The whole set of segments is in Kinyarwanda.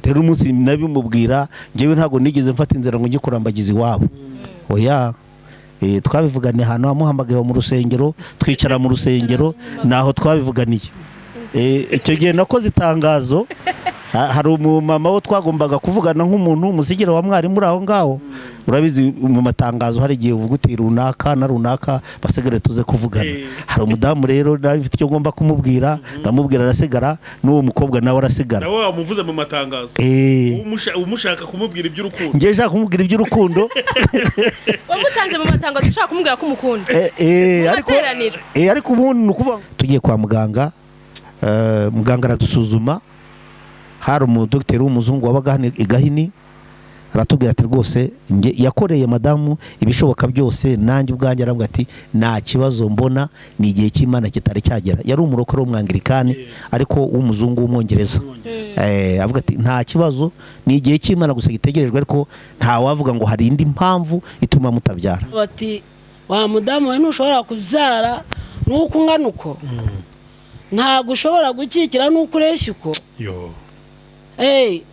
Rero umunsi nabimubwira, njyewe ntabwo nigeze mfata inzira ngo njye kurambagiza iwabo, oya. Twabivuganiye ahantu amuhamagaye mu rusengero, twicara mu rusengero, naho twabivuganiye. Icyo gihe nakoze itangazo. Hari umumama wo twagombaga kuvugana nk'umuntu umusigira wa mwarimu uri aho ngaho. Urabizi, mu matangazo hari igihe uvuga uti runaka na runaka basigare tuze kuvugana. Hari umudamu rero nawe mfite icyo ngomba kumubwira, ndamubwira arasigara, n'uwo mukobwa nawe arasigara. Nawe wamuvuze mu matangazo? Eh. Umushaka kumubwira iby'urukundo? Njye nshaka kumubwira iby'urukundo. Wamutanze mu matangazo ushaka kumubwira ko umukunda? Eh, Mu ariko materaniro. Ariko ubundi ni ukuvuga tugiye kwa muganga, muganga aradusuzuma. Hari umudogiteri w'umuzungu wabaga hano i Gahini, aratubwira ati rwose nge yakoreye madamu ibishoboka byose, nanjye ubwanjye arambwira ati nta kibazo mbona, ni igihe cy'Imana kitari cyagera. Yari umurokore w'umwangirikani ariko w'umuzungu w'umwongereza. Avuga ati nta kibazo, ni igihe cy'Imana gusa gitegerejwe, ariko nta wavuga ngo hari indi mpamvu ituma mutabyara. Bati wa mudamu we, ntushobora kubyara nuko ungana uko, ntabwo ushobora gukikira nuko ureshya uko. Yo.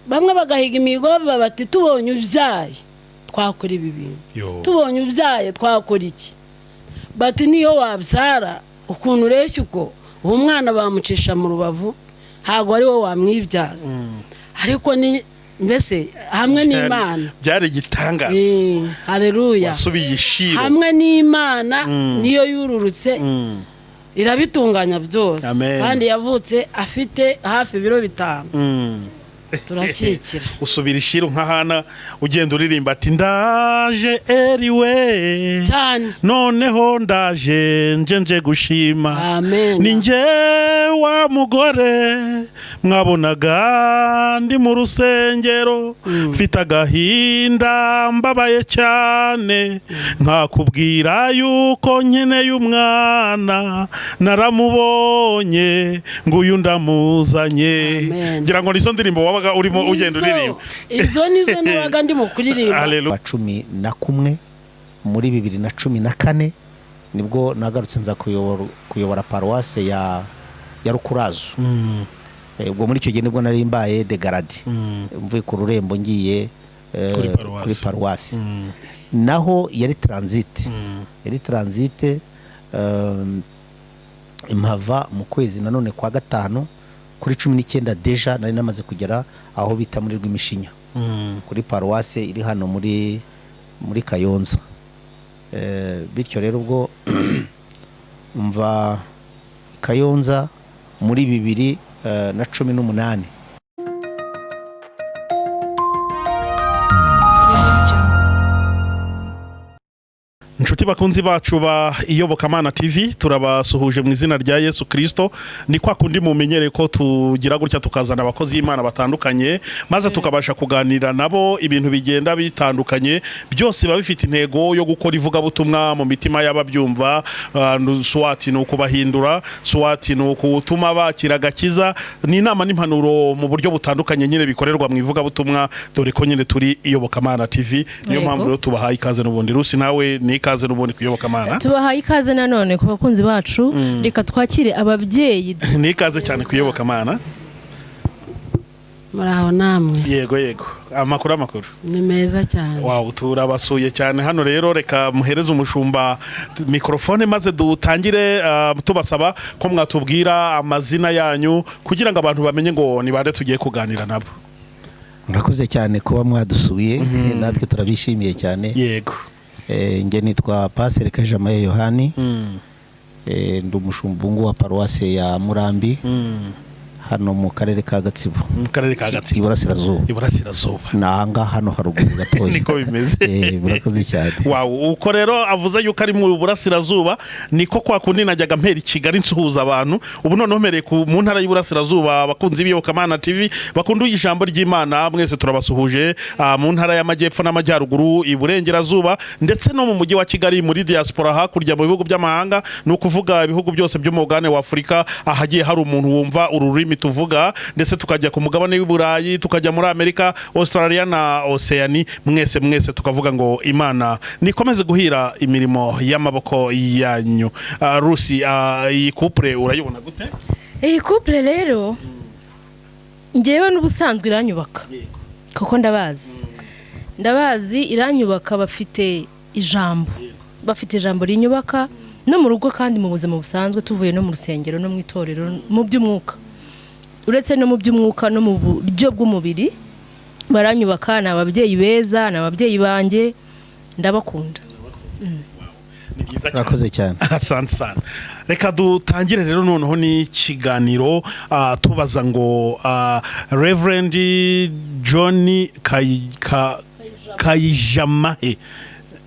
Bamwe bagahiga imihigo, bavuga bati tubonye ubyaye twakora ibi bintu, Yo. tubonye ubyaye twakora iki. Bati niyo wabyara ukuntu ureshya uko, uwo mwana bamucisha mu rubavu, ntabwo ari wowe wamwibyaza. Ariko ni mbese hamwe n'Imana. Byari igitangaza. Haleluya. Wasubiye ishiro. Hamwe n'Imana, niyo yururutse irabitunganya byose. Amen. Kandi yavutse afite hafi ibiro 5. Turakikira. Usubira ishiru nka Hana, ugenda uririmba ati ndaje eriwe. Cyane. Noneho ndaje nje gushima. Amen. Ni njye wa mugore mwabonaga ndi mu rusengero, mfite agahinda, mbabaye cyane, nkakubwira yuko nkeneye umwana. Naramubonye, nguyu ndamuzanye. Amen. Ngira ngo nizo ndirimbo wabaga urimo ugenda uririmba. Izo nizo nabaga ndimo kuririmba. Hallelujah. Wa 11 muri 2014 nibwo nagarutse nza kuyobora paruwase ya Rukurazo. Ubwo muri icyo gihe nibwo nari mbaye dégradé, mvuye ku rurembo ngiye Kuri paruwasi. Kuri paruwasi. Naho yari transit, yari transit. Mpava mu kwezi nanone kwa gatanu kuri 19, déjà nari namaze kugera aho bita muri Rw'imishinya, kuri paruwase iri hano muri Kayonza. Bityo rero ubwo mva Kayonza muri 2018. Inshuti bakunzi bacu ba Iyobokamana TV, turabasuhuje mu izina rya Yesu Kirisito. Ni kwa kundi mumenyereye ko tugira gutya tukazana abakozi b'Imana batandukanye, maze tukabasha kuganira nabo ibintu bigenda bitandukanye, byose biba bifite intego yo gukora ivugabutumwa mu mitima y'ababyumva. Swati ni ukubahindura, swati ni ukutuma bakira agakiza, ni inama n'impanuro mu buryo butandukanye nyine bikorerwa mu ivugabutumwa, dore ko nyine turi Iyobokamana TV. Niyo mpamvu rero tubahaye ikaze n'ubundi. Rusi, nawe ni ikaze n'ubundi ku Iyobokamana. Tubahaye ikaze nanone ku bakunzi bacu. Reka twakire ababyeyi. Ni ikaze cyane ku Iyobokamana. Muraho namwe? Yego, amakuru, amakuru? Ni meza cyane. Wow, turabasuye cyane hano. Rero reka muhereze umushumba mikorofone, maze dutangire tubasaba ko mwatubwira amazina yanyu kugira ngo abantu bamenye ngo ni bande tugiye kuganira nabo. Murakoze cyane kuba mwadusuye, natwe turabishimiye cyane. Njye nitwa Paseri Kajamaye Yohani. Ndi umushumba wa paruwase ya Murambi hano mu karere ka Gatsibo. Mu karere ka Gatsibo. Iburasirazuba. Iburasirazuba. Ni ahangaha hano haruguru gatoya. Niko bimeze. Murakoze cyane. Wow, uko rero avuze yuko ari mu burasirazuba, niko kwa kundi najyaga mpera i Kigali nsuhuza abantu. Ubu noneho mpereye mu ntara y'Iburasirazuba. Abakunzi b'Iyobokamana TV bakunda ijambo ry'Imana mwese turabasuhuje, mu ntara y'Amajyepfo n'Amajyaruguru, Iburengerazuba, ndetse no mu mujyi wa Kigali, muri diaspora hakurya mu bihugu by'amahanga, ni ukuvuga ibihugu byose byo mu mugabane wa Afurika ahagiye hari umuntu wumva ururimi tuvuga, ndetse tukajya ku mugabane w'i Burayi, tukajya muri Amerika, Australia na Oceania. Mwese mwese tukavuga ngo Imana nikomeze guhira imirimo y'amaboko yanyu. Rusi, iyi couple urayibona gute? Iyi couple rero Ngewe n'ubusanzwe iranyubaka, kuko ndabazi iranyubaka. Bafite ijambo, bafite ijambo rinyubaka no mu rugo, kandi mu buzima busanzwe, tuvuye no mu rusengero no mu itorero, mu by'umwuka, uretse no mu by'umwuka no mu buryo bw'umubiri baranyubaka. Ni ababyeyi beza, ni ababyeyi banjye, ndabakunda. Ni byiza cyane. Urakoze cyane. Asante sana. Reka dutangire rero noneho n'ikiganiro, tubaza ngo Reverend John Kayijamahe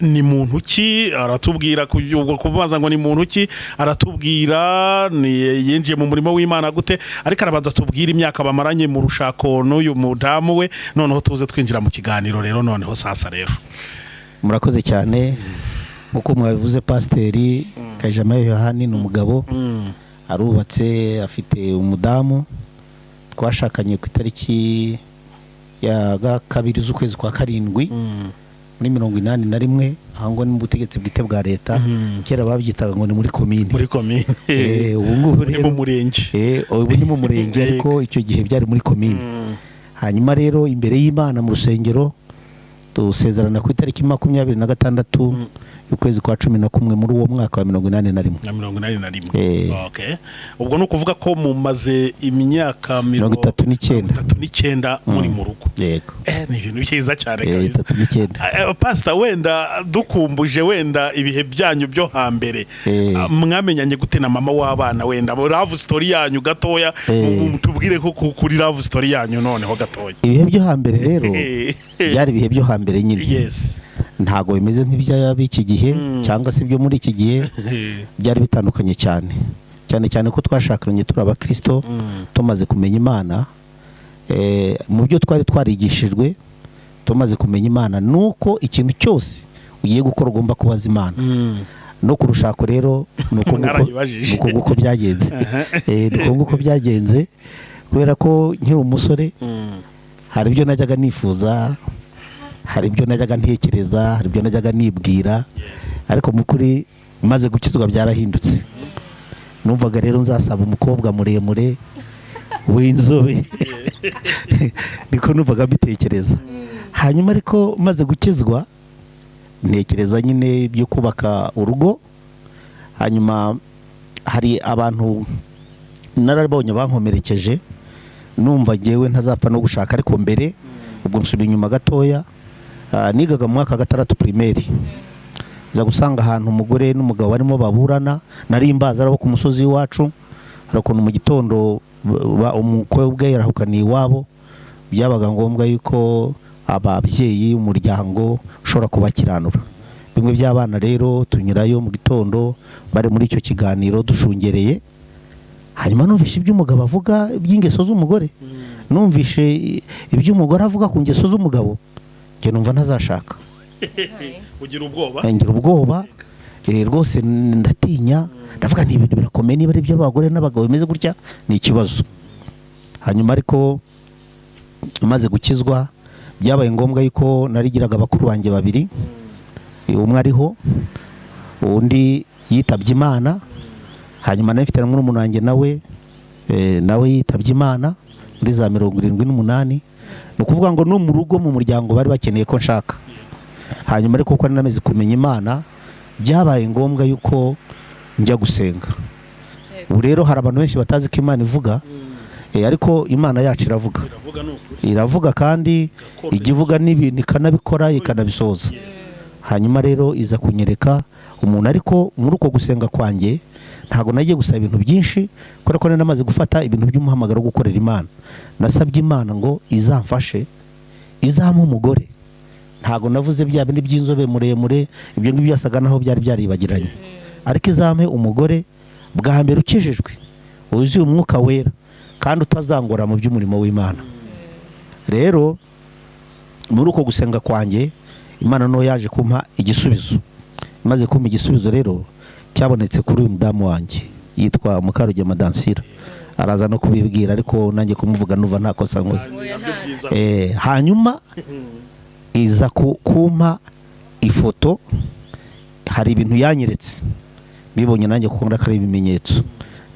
ni muntu ki? Aratubwira ubwo kubaza ngo ni muntu ki, aratubwira ni yinjiye mu murimo w'Imana gute, ariko arabanza tubwire imyaka bamaranye mu rushako n'uyu mudamu we, noneho tuze twinjira mu kiganiro rero noneho sasa rero. Murakoze cyane. Nk'uko mwabivuze, Pasiteri Kayijamahe Yohani ni umugabo, arubatse, afite umudamu twashakanye ku itariki ya 2 z'ukwezi kwa 7 muri 81, aho ngo ni mu butegetsi bwite bwa leta. Kera babyitaga ngo ni muri komine. Muri komine. Ubu ngubu ni rero mu murenge. Ubu ni mu murenge, ariko icyo gihe byari muri komine. Hanyuma rero imbere y'Imana mu rusengero dusezerana ku itariki 26 y'ukwezi kwa 11 muri uwo mwaka wa 81. Na 81. Eh. Okay, ubwo ni ukuvuga ko mumaze imyaka 39. 39 muri mu rugo. Yego. Ni ibintu byiza cyane kabisa. 39. Pastor, wenda dukumbuje wenda ibihe byanyu byo hambere, mwamenyanye gute na mama w'abana? Wenda love story yanyu gatoya, tubwire ko kuri love story yanyu noneho gatoya. Ibihe byo hambere rero byari ibihe byo hambere nyine. Ntabwo bimeze nk'iby'ab'iki gihe cyangwa se ibyo muri iki gihe. Byari bitandukanye cyane cyane cyane ko twashakanye turi abakristo, tumaze kumenya Imana. Mu byo twari twarigishijwe tumaze kumenya Imana ni uko ikintu cyose ugiye gukora ugomba kubaza Imana. No ku rushako rero ni uko nguko. Mwarayibajije. Ni uko nguko byagenze. Ni uko nguko byagenze, kubera ko nkiri umusore hari ibyo najyaga nifuza, hari ibyo najyaga ntekereza, hari ibyo najyaga nibwira, ariko mu kuri maze gukizwa byarahindutse. Numvaga rero nzasaba umukobwa muremure w'inzobe, niko numvaga mbitekereza. Hanyuma ariko maze gukizwa ntekereza nyine ibyo kubaka urugo. Hanyuma hari abantu narabonye bankomerekeje, numva ngewe ntazapfa no gushaka. Ariko mbere ubwo nsubira inyuma gatoya, nigaga mu mwaka wa 6 primaire, nza gusanga ahantu umugore n'umugabo barimo baburana. Nari mbaza ari abo ku musozi w'iwacu. Hari ukuntu mu gitondo umukobwa yarahukaniye iwabo, byabaga ngombwa yuko ababyeyi, umuryango ushobora kubakiranura bimwe by'abana. Rero tunyurayo mu gitondo bari muri icyo kiganiro dushungereye. Hanyuma numvishe ibyo umugabo avuga by'ingeso z'umugore, numvishe ibyo umugore avuga ku ngeso z'umugabo, njye numva ntazashaka. Ugira ubwoba. Ngira ubwoba, rwose ndatinya, ndavuga ni ibintu birakomeye, niba ari iby'abagore n'abagabo bimeze gutya ni ikibazo. Hanyuma ariko maze gukizwa byabaye ngombwa yuko narigiraga bakuru banjye babiri, umwe ariho, undi yitabye Imana. Hanyuma nari mfite na murumuna wanjye, nawe nawe yitabye Imana muri za 78. Ni ukuvuga ngo no mu rugo, mu muryango, bari bakeneye ko nshaka. Hanyuma ariko kuko nari namaze kumenya Imana, byabaye ngombwa yuko njya gusenga. Ubu rero hari abantu benshi batazi ko Imana ivuga, ariko Imana yacu iravuga. Iravuga, ni ukuri. Iravuga kandi Igakora. ijya ivuga n'ibintu ikanabikora, ikanabisoza. Hanyuma rero iza kunyereka umuntu. Ariko muri uko gusenga kwanjye ntabwo nagiye gusaba ibintu byinshi, kubera ko nari namaze gufata ibintu by'umuhamagaro wo gukorera Imana. Nasabye Imana ngo izamfashe, izampe umugore. Ntabwo navuze bya bindi by'inzobe, muremure, ibyo ngibyo byasaga naho byari byaribagiranye, ariko izampe umugore bwa mbere ukijijwe, wuzuye Umwuka Wera, kandi utazangora mu by'umurimo w'Imana. Rero muri uko gusenga kwanjye Imana niho yaje kumpa igisubizo. Imaze kumpa igisubizo rero cyabonetse kuri uyu mudamu wanjye, yitwa Mukarugema Dansira. Araza no kubibwira, ariko nanjye kumuvuga nuva nta kosa nkoze. Nabyo byiza. Hanyuma iza kumpa ifoto. Hari ibintu yanyeretse, bibonye nanjye kuko ndakora ibimenyetso,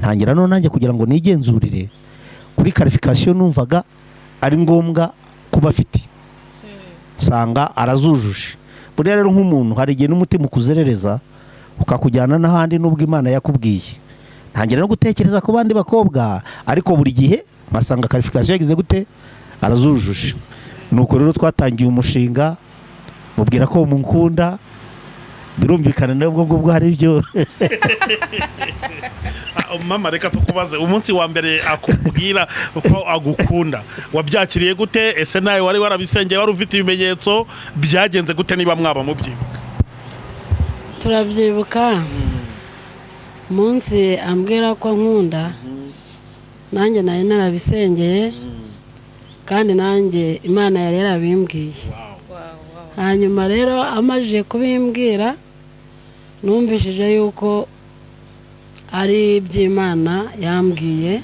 ntangira none nanjye kugira ngo nigenzurire kuri qualification numvaga. ari ngombwa kuba afite, nsanga arazujuje. Buriya rero nk'umuntu hari igihe n'umutima ukuzerereza ukakujyana n'ahandi n'ubwo Imana yakubwiye. Ntangira no gutekereza ku bandi bakobwa, ariko buri gihe nkasanga qualification yagize gute, arazujuje. Nuko rero twatangiye umushinga, mubwira ko mukunda, birumvikana nubwo ngubwo hari ibyo. Mama, reka tukubaze, umunsi wa mbere akubwira ko agukunda wabyakiriye gute? Ese nawe wari warabisengeye, wari ufite ibimenyetso? Byagenze gute niba mwaba mubyibuka? Turabyibuka, umunsi ambwira ko nkunda, nanjye nari narabisengeye, kandi nanjye Imana yari yarabimbwiye. Hanyuma rero amajije kubimbwira, numvishije yuko ari iby'Imana yambwiye.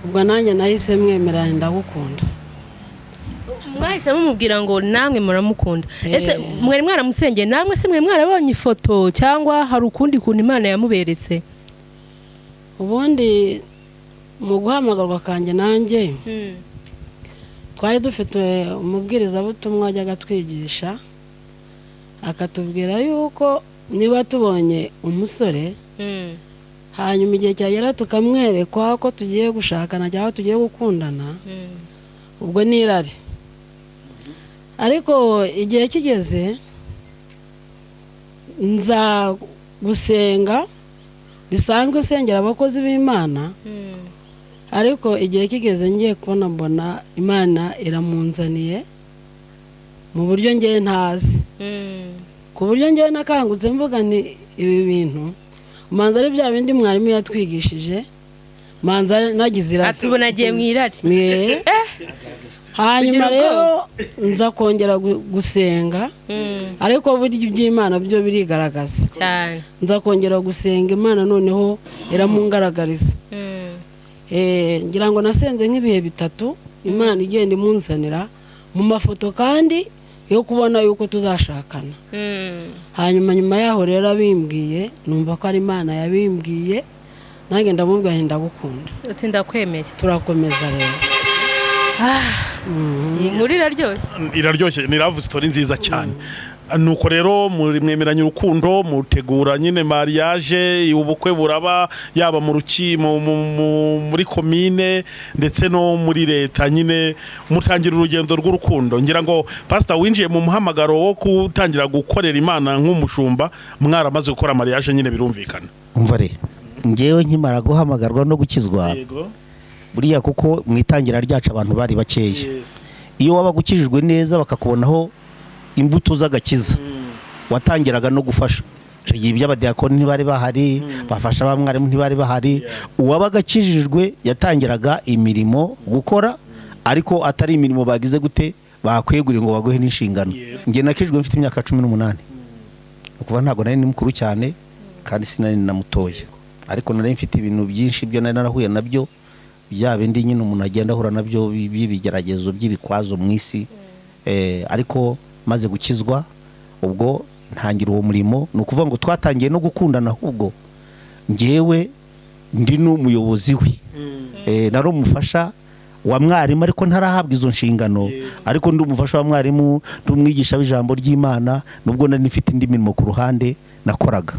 Ubwo nanjye nahise mwemera, ndagukunda. Mwahise mumubwira ngo namwe muramukunda? Ese mwari mwaramusengeye namwe? Se mwari mwarabonye ifoto, cyangwa hari ukundi kuntu Imana yamuberetse? Ubundi mu guhamagarwa kanjye, nanjye twari dufite umubwirizabutumwa wajyaga atwigisha, akatubwira yuko niba tubonye umusore, hanyuma igihe cyagera tukamwerekwa ko tugiye gushakana cyangwa tugiye gukundana, ubwo ni irari. Ariko igihe kigeze nza gusenga bisanzwe, nsengera abakozi b'Imana, ariko igihe kigeze ngiye kubona mbona Imana iramunzaniye mu buryo ngewe ntazi, ku buryo ngewe nakangutse mvuga nti ibi bintu manza ari bya bindi mwarimu yatwigishije, manza nagize irari. Ati ubu nagiye mu irari. Mwe. Hanyuma Kugira rero nza kongera gusenga, ariko burya iby'Imana byo birigaragaza. Cyane. Nza kongera gusenga Imana, noneho iramungaragariza. Ngira ngo nasenze nk'ibihe 3, Imana igenda imunzanira mu mafoto kandi yo kubona yuko tuzashakana. Hanyuma nyuma yaho rero abimbwiye, numva ko ari Imana yabimbwiye, nanjye ndamubwira nti ndagukunda. Uti ndakwemeye. Turakomeza rero. Iyi nkuru iraryoshye. Iraryoshye, ni love story nziza cyane. Nuko rero muri mwemeranya urukundo, mutegura nyine mariage, ubukwe buraba, yaba mu ruki muri komine ndetse no muri leta, nyine mutangira urugendo rw'urukundo. Ngira ngo pastor, winjiye mu muhamagaro wo gutangira gukorera Imana nk'umushumba mwaramaze gukora mariage nyine, birumvikana. Umva re, njyewe nkimara guhamagarwa no gukizwa, buriya kuko mu itangira ryacu abantu bari bakeya, iyo wabaga ukijijwe neza bakakubonaho imbuto z'agakiza, watangiraga no gufasha. Icyo gihe iby'abadiyakoni ntibari bahari, bafasha ba mwarimu ntibari bahari. Uwabaga akijijwe yatangiraga imirimo gukora, ariko atari imirimo bagize gute, bakweguriye ngo baguhe n'inshingano. Njye nakijijwe mfite imyaka 18, ni ukuvuga ntabwo nari ni mukuru cyane kandi sinari na mutoya, ariko nari mfite ibintu byinshi byo nari narahuye nabyo, bya bindi nyine umuntu agenda ahura nabyo by'ibigeragezo, by'ibikwazo mu isi. Ariko maze gukizwa, ubwo ntangira uwo murimo. Ni ukuvuga ngo twatangiye no gukundana, ahubwo njyewe ndi n'umuyobozi we. Nari umufasha wa mwarimu, ariko ntarahabwa izo nshingano, ariko ndi umufasha wa mwarimu, ndi umwigisha w'ijambo ry'Imana, nubwo nari mfite indi mirimo ku ruhande nakoraga.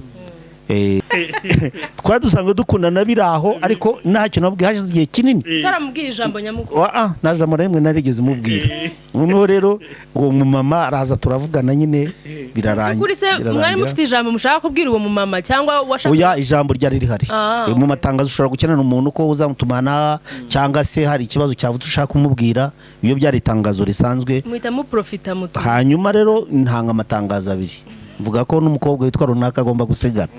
Twari dusanzwe dukundana biri aho, ariko ntacyo nabwiye, hashize igihe kinini. Utaramubwira ijambo nyamukuru? Nta jambo na rimwe narigeze mubwira. Noneho rero uwo mumama araza, turavugana nyine, birarangira. Kuri se mwari Birarangira. mufite ijambo mushaka kubwira uwo mumama, cyangwa washaka? Oya, ijambo ryari rihari. Mu matangazo ushobora gukenera umuntu ko uzamutumana, cyangwa se hari ikibazo cyavutse ushaka kumubwira. Iyo byari itangazo risanzwe. Muhita muprofita mutu. Hanyuma rero ntanga amatangazo abiri, mvuga ko n'umukobwa witwa runaka agomba gusigara.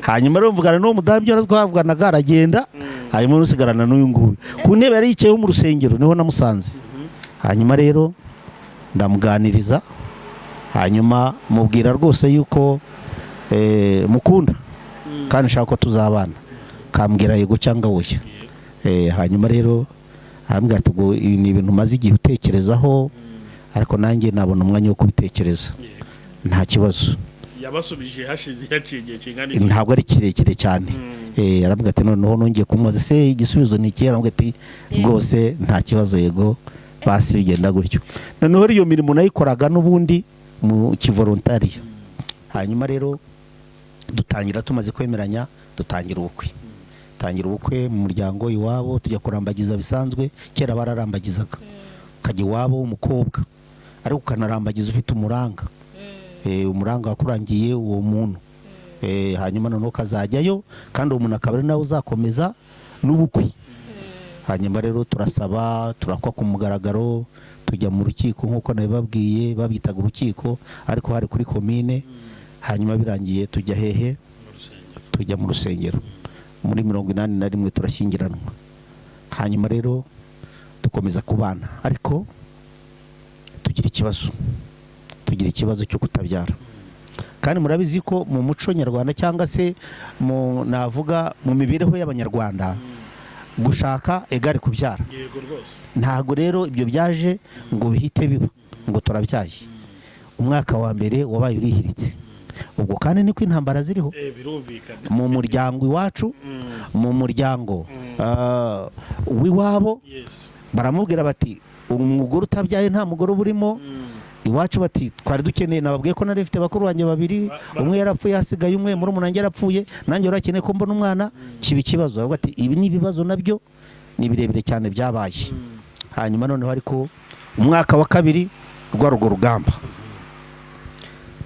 Hanyuma rero mvugana n'uwo mudamu, ibyo twavuganaga, aragenda, hanyuma usigarana n'uyu nguyu ku ntebe yari yicayeho mu rusengero, niho namusanze. Hanyuma rero ndamuganiriza, hanyuma mubwira rwose yuko mukunda kandi nshaka ko tuzabana, kambwira yego cyangwa oya. Hanyuma rero arambwira ati ubwo ibi ni ibintu umaze igihe utekerezaho, ariko nanjye nabona umwanya wo kubitekereza, nta kibazo. Yabasubije hashize yaciye igihe kingana iki? Ntabwo ari kirekire cyane. Aravuga ati noneho nongeye kumubaza se igisubizo ni iki, aravuga ati rwose nta kibazo, yego basi bigenda gutyo. Noneho iyo mirimo nayikoraga n'ubundi mu kivolontariya. Hanyuma rero dutangira, tumaze kwemeranya dutangira ubukwe, tangira ubukwe mu muryango iwabo, tujya kurambagiza bisanzwe. Kera bararambagizaga, ukajya iwabo w'umukobwa ariko ukanarambagiza ufite umuranga, umuranga wakurangiye uwo muntu. Hanyuma noneho ukazajyayo kandi uwo muntu akaba ari nawe uzakomeza n'ubukwe. Hanyuma rero turasaba, turakwa ku mugaragaro, tujya mu rukiko nk'uko nabibabwiye, babyitaga urukiko ariko hari kuri komine. Hanyuma birangiye tujya hehe? Tujya mu rusengero muri 81 turashyingiranwa. Hanyuma rero dukomeza kubana, ariko tugira ikibazo cyo kutabyara. Kandi murabizi ko mu muco nyarwanda, cyangwa se mu navuga mu mibereho y'Abanyarwanda, gushaka égale kubyara. Yego rwose. Ntabwo rero ibyo byaje ngo bihite biba ngo turabyaye. Umwaka wa mbere wabaye urihiritse ubwo, kandi niko intambara ziriho Birumvikana. mu muryango iwacu, mu muryango w'iwabo. Baramubwira bati umugore utabyaye nta mugore uba urimo. Iwacu bati twari dukeneye, nababwiye ko nari mfite bakuru banjye babiri, umwe yarapfuye hasigaye umwe, muri umunange yarapfuye, nanjye urakeneye ko mbona umwana, kiba ikibazo. Bavuga ati ibi ni ibibazo nabyo ni birebire cyane byabaye. Hanyuma noneho ariko umwaka wa kabiri rwa rugo rugamba,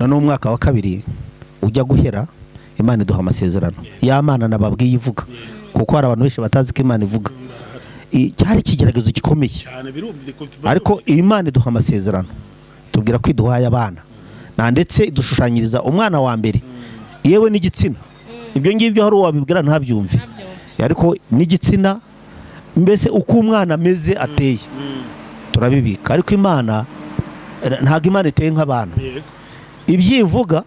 noneho umwaka wa kabiri ujya guhera, Imana iduha amasezerano. Ya Mana nababwiye ivuga, kuko hari abantu benshi batazi ko Imana ivuga. Cyari ikigeragezo gikomeye. Cyane, birumvikana. Ariko Imana iduha amasezerano, tubwira ko iduhaye abana na ndetse idushushanyiriza umwana wa mbere, yewe n'igitsina. Ibyo ngibyo hari uwabibwira ntabyumve, ariko n'igitsina, mbese uko umwana ameze ateye, turabibika. Ariko Imana ntabwo Imana iteye nk'abantu. Ibyo ivuga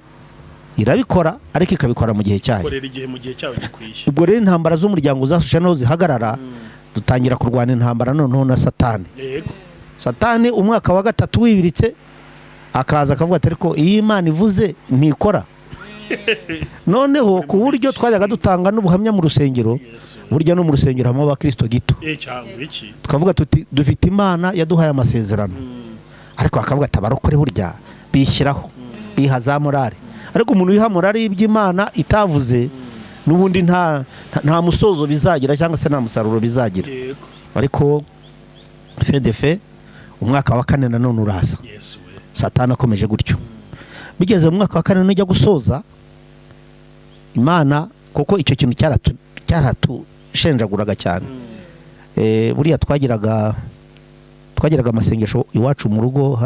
irabikora, ariko ikabikora mu gihe cyayo. Korera igihe, mu gihe cyayo gikwiye. Ubwo rero intambara z'umuryango zashusha naho zihagarara, dutangira kurwana intambara noneho na Satani. Satani umwaka wa gatatu wibiritse akaza akavuga ati ariko iyo Imana ivuze ntikora. Noneho ku buryo twajyaga dutanga n'ubuhamya mu rusengero, burya no mu rusengero habamo abakristo gito. Cyangwa iki? Tukavuga tuti dufite Imana yaduhaye amasezerano, ariko bakavuga ati abarokore burya bishyiraho, biha za morale. Ariko umuntu wiha morale y'iby'Imana itavuze, n'ubundi nta musozo bizagira, cyangwa se nta musaruro bizagira. Ariko fin de fe umwaka wa kane nanone uraza, Yesu we. Satani akomeje gutyo. Bigeze mu mwaka wa kane nujya gusoza, Imana, kuko icyo kintu cyaratushenjaguraga cyane. Buriya twagiraga amasengesho iwacu mu rugo,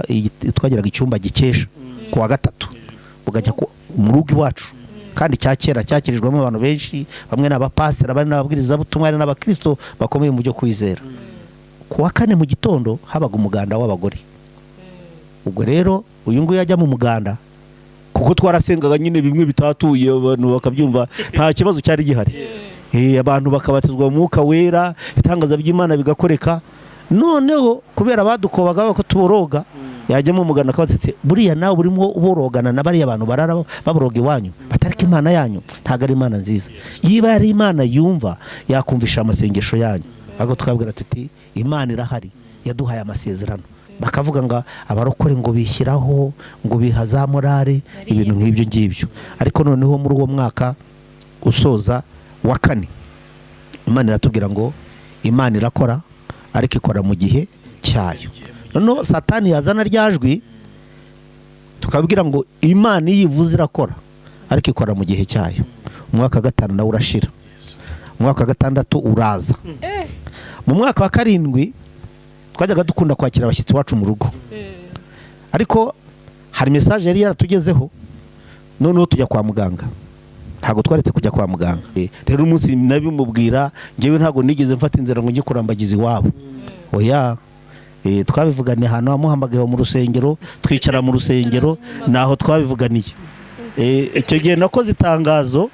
twagiraga icyumba gikesha ku wa gatatu, bugajya mu rugo iwacu, kandi cya kera cyakirijwemo abantu benshi, bamwe ni abapasiteri, abandi ni ababwirizabutumwa, hari n'abakristo bakomeye mu byo kwizera. Ku wa kane mu gitondo habaga umuganda w'abagore. Ubwo rero uyu nguyu ajya mu muganda, kuko twarasengaga nyine bimwe bitatuye abantu bakabyumva, nta kibazo cyari gihari. Abantu bakabatizwa mu Mwuka Wera, ibitangaza by'Imana bigakoreka. Noneho kubera badukobaga ko tuboroga, yajya mu muganda akabatsetse, buriya nawe urimo uborogana na bariya bantu barara baboroga iwanyu, batariko Imana yanyu ntabwo ari Imana nziza. Niba ari Imana yumva, yakumvisha amasengesho yanyu. Ahubwo twabwira tuti Imana irahari, yaduhaye amasezerano. Bakavuga ngo abarokore ngo bishyiraho, ngo biha za morale, ibintu nk'ibyo ngibyo. Ariko noneho muri uwo mwaka usoza wa kane, Imana iratubwira ngo Imana irakora, ariko ikora mu gihe cyayo. Noneho Satani yazana rya jwi, tukabwira ngo Imana iyo ivuze irakora, ariko ikora mu gihe cyayo. Umwaka wa gatanu nawe urashira, umwaka wa gatandatu uraza. Mu mwaka wa karindwi twajyaga dukunda kwakira abashyitsi bacu mu rugo, ariko hari message yari yaratugezeho. Noneho tujya kwa muganga, ntabwo twaretse kujya kwa muganga. Rero umunsi nabimubwira, njyewe ntabwo nigeze mfata inzira ngo njye kurambagiza iwabo, oya. Twabivuganiye ahantu amuhamagaye mu rusengero, twicara mu rusengero naho twabivuganiye. Icyo gihe nakoze itangazo.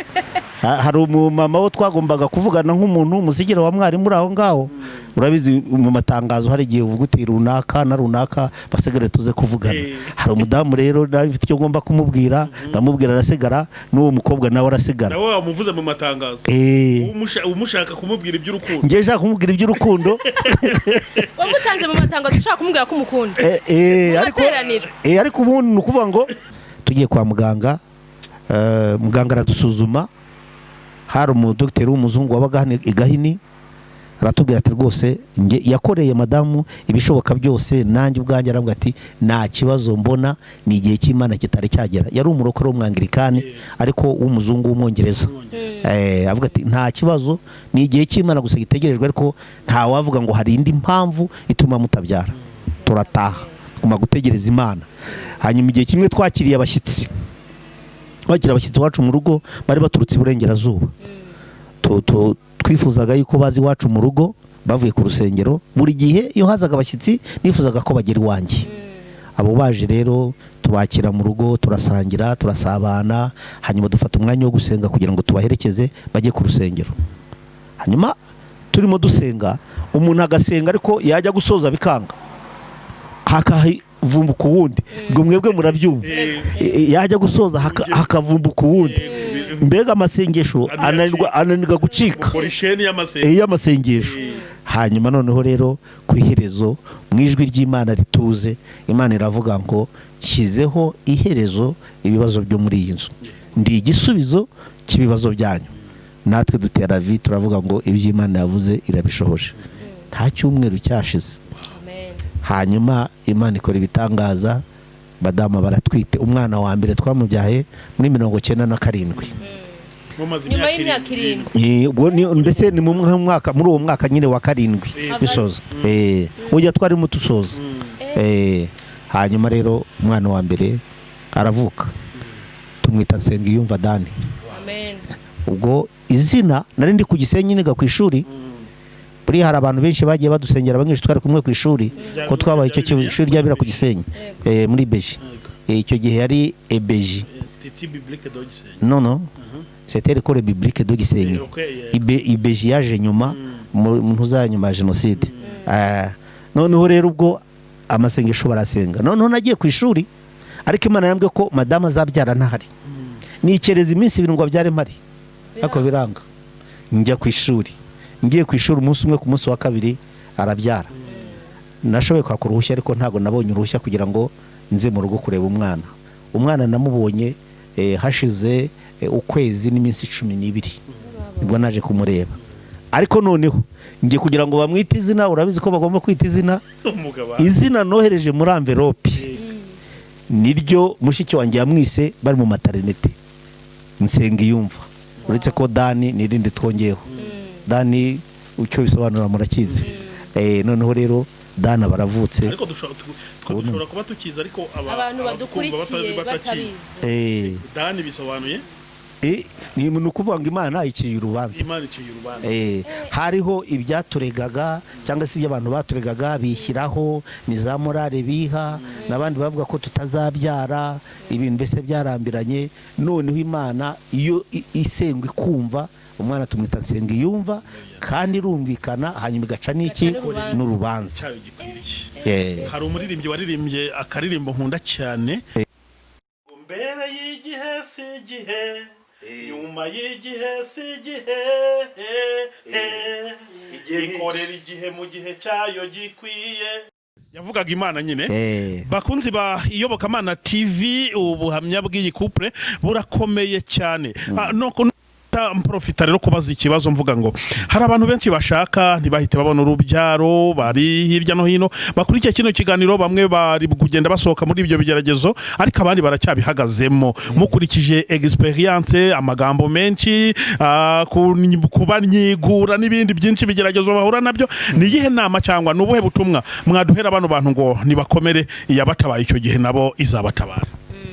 Hari umumama wo twagombaga kuvugana nk'umuntu umusigira wa mwarimu uri aho ngaho. Urabizi, mu matangazo hari igihe uvuga uti runaka na runaka basigare tuze kuvugana. Hari umudamu rero nawe mfite icyo ngomba kumubwira, ndamubwira arasigara, n'uwo mukobwa nawe arasigara. Nawe wamuvuze mu matangazo? Umushaka kumubwira iby'urukundo? Ngewe nshaka kumubwira iby'urukundo. Wamutanze mu matangazo ushaka kumubwira ko umukunda? Eh, Mu ariko materaniro. Ariko ubundi ni ukuvuga ngo tugiye kwa muganga, muganga aradusuzuma. Hari umudogiteri w'umuzungu wabaga hano i Gahini, aratubwira ati rwose nge yakoreye madamu ibishoboka byose, nanjye ubwanjye arambwira ati nta kibazo mbona, ni igihe cy'Imana kitari cyagera. Yari umurokore w'umwangirikani ariko w'umuzungu w'umwongereza. Avuga ati nta kibazo, ni igihe cy'Imana gusa gitegerejwe, ariko nta wavuga ngo hari indi mpamvu ituma mutabyara. Turataha, tuguma gutegereza Imana. Hanyuma igihe kimwe twakiriye abashyitsi, twakira abashyitsi iwacu mu rugo bari baturutse iburengerazuba. Twifuzaga yuko baza iwacu mu rugo bavuye ku rusengero. Buri gihe iyo hazaga abashyitsi nifuzaga ko bagera iwanjye. Abo baje rero tubakira mu rugo, turasangira, turasabana, hanyuma dufata umwanya wo gusenga kugira ngo tubaherekeze bajye ku rusengero. Hanyuma turimo dusenga, umuntu agasenga ariko yajya gusoza bikanga, hakavumbuka uwundi. Ubwo mwebwe murabyumva. Yajya gusoza hakavumbuka uwundi, mbega amasengesho ananirwa gucika. Ukora isheni y'amasengesho. Y'amasengesho. Hanyuma noneho rero ku iherezo, mu ijwi ry'Imana rituze, Imana iravuga ngo nshyizeho iherezo ibibazo byo muri iyi nzu, ndi igisubizo cy'ibibazo byanyu. Natwe dutera vi, turavuga ngo iby'Imana yavuze irabishohoje. Nta cyumweru cyashize, Amen. hanyuma Imana ikora ibitangaza, madamu baratwite. Umwana wa mbere twamubyaye muri 97. Mumaze Nyuma imyaka y'imyaka 7. 7. Ubwo ni mbese ni mu mwaka, muri uwo mwaka nyine wa 7 bisoza, ujya twarimo dusoza. Hanyuma rero umwana wa mbere aravuka, tumwita Nsengiyumva Dani. Amen. Ubwo izina nari ndi ku Gisenyi niga ku ishuri. Buriya hari abantu benshi bagiye badusengera, abanyeshuri twari kumwe ku ishuri, ko twabaye icyo ishuri ryabera ku Gisenyi, muri Beji. Icyo gihe yari Ebeji. Institut Biblique de Gisenyi. Non, c'était l'école biblique de Gisenyi. Okay, yeah. Ibeji yaje nyuma, mu ntuza nyuma ya jenoside. Noneho rero ubwo amasengesho barasenga, noneho nagiye ku ishuri, ariko Imana yambwiye ko madamu azabyara ntahari. Nikereza iminsi 2 ngo abyare mpari, ariko biranga. Njya ku ishuri, ngiye ku ishuri umunsi umwe, ku munsi wa kabiri arabyara. Nashoboye kwaka uruhushya, ariko ntabwo nabonye uruhushya kugira ngo nze mu rugo kureba umwana. Umwana namubonye hashize ukwezi n'iminsi 12, nibwo naje kumureba. Ariko noneho ngiye kugira ngo bamwite izina, urabizi ko bagomba kwita izina. Umugabo. Izina nohereje muri envelope niryo mushiki wanjye yamwise bari mu maternité, Nsengiyumva. Uretse ko Dani n'irindi twongeyeho, Dani icyo bisobanura murakizi. Noneho rero Dana baravutse. Ariko dushobora kuba tukizi, ariko Abantu abatwumva badukurikiye batakizi. batabizi. Dani bisobanuye? Ni ukuvuga ngo Imana iciye urubanza. Imana iciye urubanza. Hariho ibyaturegaga cyangwa se ibyo abantu baturegaga bishyiraho, ni za morale biha n'abandi bavuga ko tutazabyara, ibintu mbese byarambiranye. Noneho Imana iyo isengwa ikumva, umwana tumwita Nsengiyumva, kandi irumvikana, hanyuma igaca n'iki? N'urubanza. Cyayo gikwiriye. Hari umuririmbyi waririmbye akaririmbo nkunda cyane: mbere y'igihe si igihe, nyuma y'igihe si igihe, ikorera igihe mu gihe cyayo gikwiye. Yavugaga Imana nyine. Bakunzi ba Iyobokamana TV, ubuhamya bw'iyi couple burakomeye cyane. No mprofita rero kubaza ikibazo, mvuga ngo hari abantu benshi bashaka ntibahite babona urubyaro, bari hirya no hino bakurikiye kino kiganiro. Bamwe bari kugenda basohoka muri ibyo bigeragezo, ariko abandi baracyabihagazemo. Mukurikije experience, amagambo menshi, kubanyigura n'ibindi byinshi, bigeragezo bahura nabyo, ni iyihe nama cyangwa ni ubuhe butumwa mwaduhera bano bantu ngo nibakomere, iyabatabaye icyo gihe nabo izabatabara?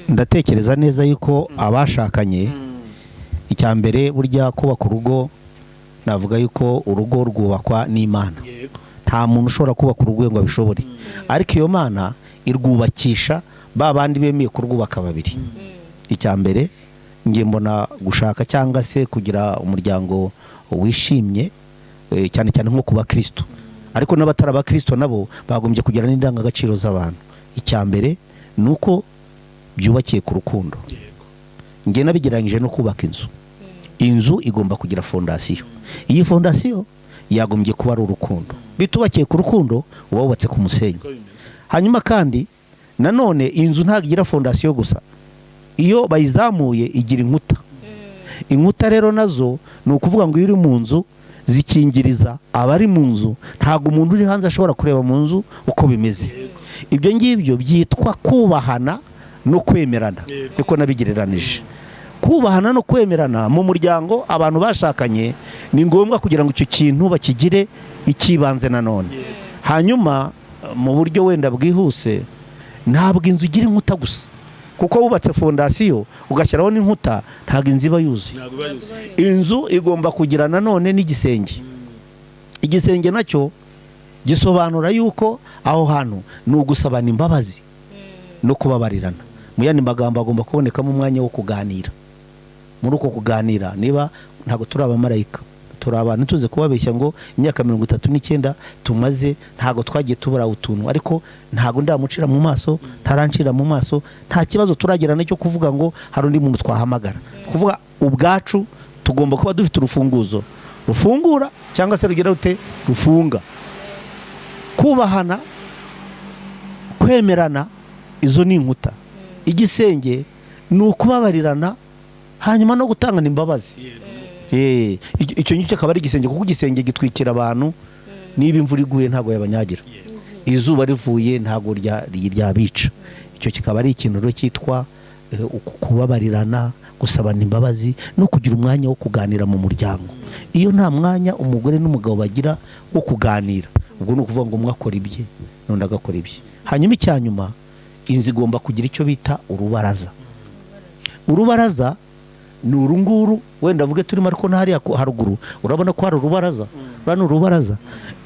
Ndatekereza neza yuko abashakanye, icya mbere burya kubaka urugo, navuga yuko urugo rwubakwa n'Imana. Nta muntu ushobora kubaka urugo ngo abishobore, ariko iyo Mana irwubakisha ba bandi bemeye kurwubaka babiri. Icya mbere Njye mbona gushaka cyangwa se kugira umuryango wishimye, cyane cyane nko ku bakristo, ariko n'abatari abakristo nabo bagombye kugira n'indangagaciro z'abantu. Icya mbere ni uko byubakiye ku rukundo. Njye nabigereranyije no kubaka inzu. Inzu igomba kugira fondasiyo. Iyi fondasiyo yagombye kuba ari urukundo. Bitubakiye ku rukundo, uba wubatse ku musenyi. Hanyuma kandi nanone inzu ntabwo igira fondasiyo gusa, iyo bayizamuye igira inkuta. Inkuta rero nazo ni ukuvuga ngo iyo uri mu nzu zikingiriza abari mu nzu, ntabwo umuntu uri hanze ashobora kureba mu nzu uko bimeze. Ibyo ngibyo byitwa kubahana no kwemerana, niko nabigereranije. Kubahana no kwemerana mu muryango, abantu bashakanye, ni ngombwa kugira ngo icyo kintu bakigire icy'ibanze nanone. Hanyuma mu buryo wenda bwihuse, ntabwo inzu igira inkuta gusa, kuko wubatse fondasiyo ugashyiraho n'inkuta, ntabwo inzu iba yuzuye. Inzu igomba kugira nanone n'igisenge. Igisenge nacyo gisobanura yuko aho hantu ni ugusabana imbabazi no kubabarirana. Mu yandi magambo, agomba kubonekamo umwanya wo kuganira. Muri uko kuganira, niba ntabwo turi abamarayika, turi abantu, tuze kubabeshya ngo imyaka 39 tumaze ntabwo twagiye tubura utuntu, ariko ntabwo ndamucira mu maso, ntarancira mu maso, nta kibazo turagirana cyo kuvuga ngo hari undi muntu twahamagara. Kuvuga ubwacu, tugomba kuba dufite urufunguzo rufungura cyangwa se rugira rute, rufunga. Kubahana, kwemerana, izo ni inkuta. Igisenge ni ukubabarirana, hanyuma no gutangana imbabazi. Icyo ngicyo akaba ari igisenge, kuko igisenge gitwikira abantu. Niba imvura iguye ntabwo yabanyagira, izuba rivuye ntabwo ryabica. Icyo kikaba ari ikintu rero cyitwa kubabarirana, gusabana imbabazi no kugira umwanya wo kuganira mu muryango. Iyo nta mwanya umugore n'umugabo bagira wo kuganira, ubwo ni ukuvuga ngo umwe akora ibye n'undi agakora ibye. Hanyuma icya nyuma, inzu igomba kugira icyo bita urubaraza. Urubaraza ni uru nguru wenda avuge turimo, ariko n'hariya haruguru urabona ko hari urubaraza. Ruriya ni urubaraza,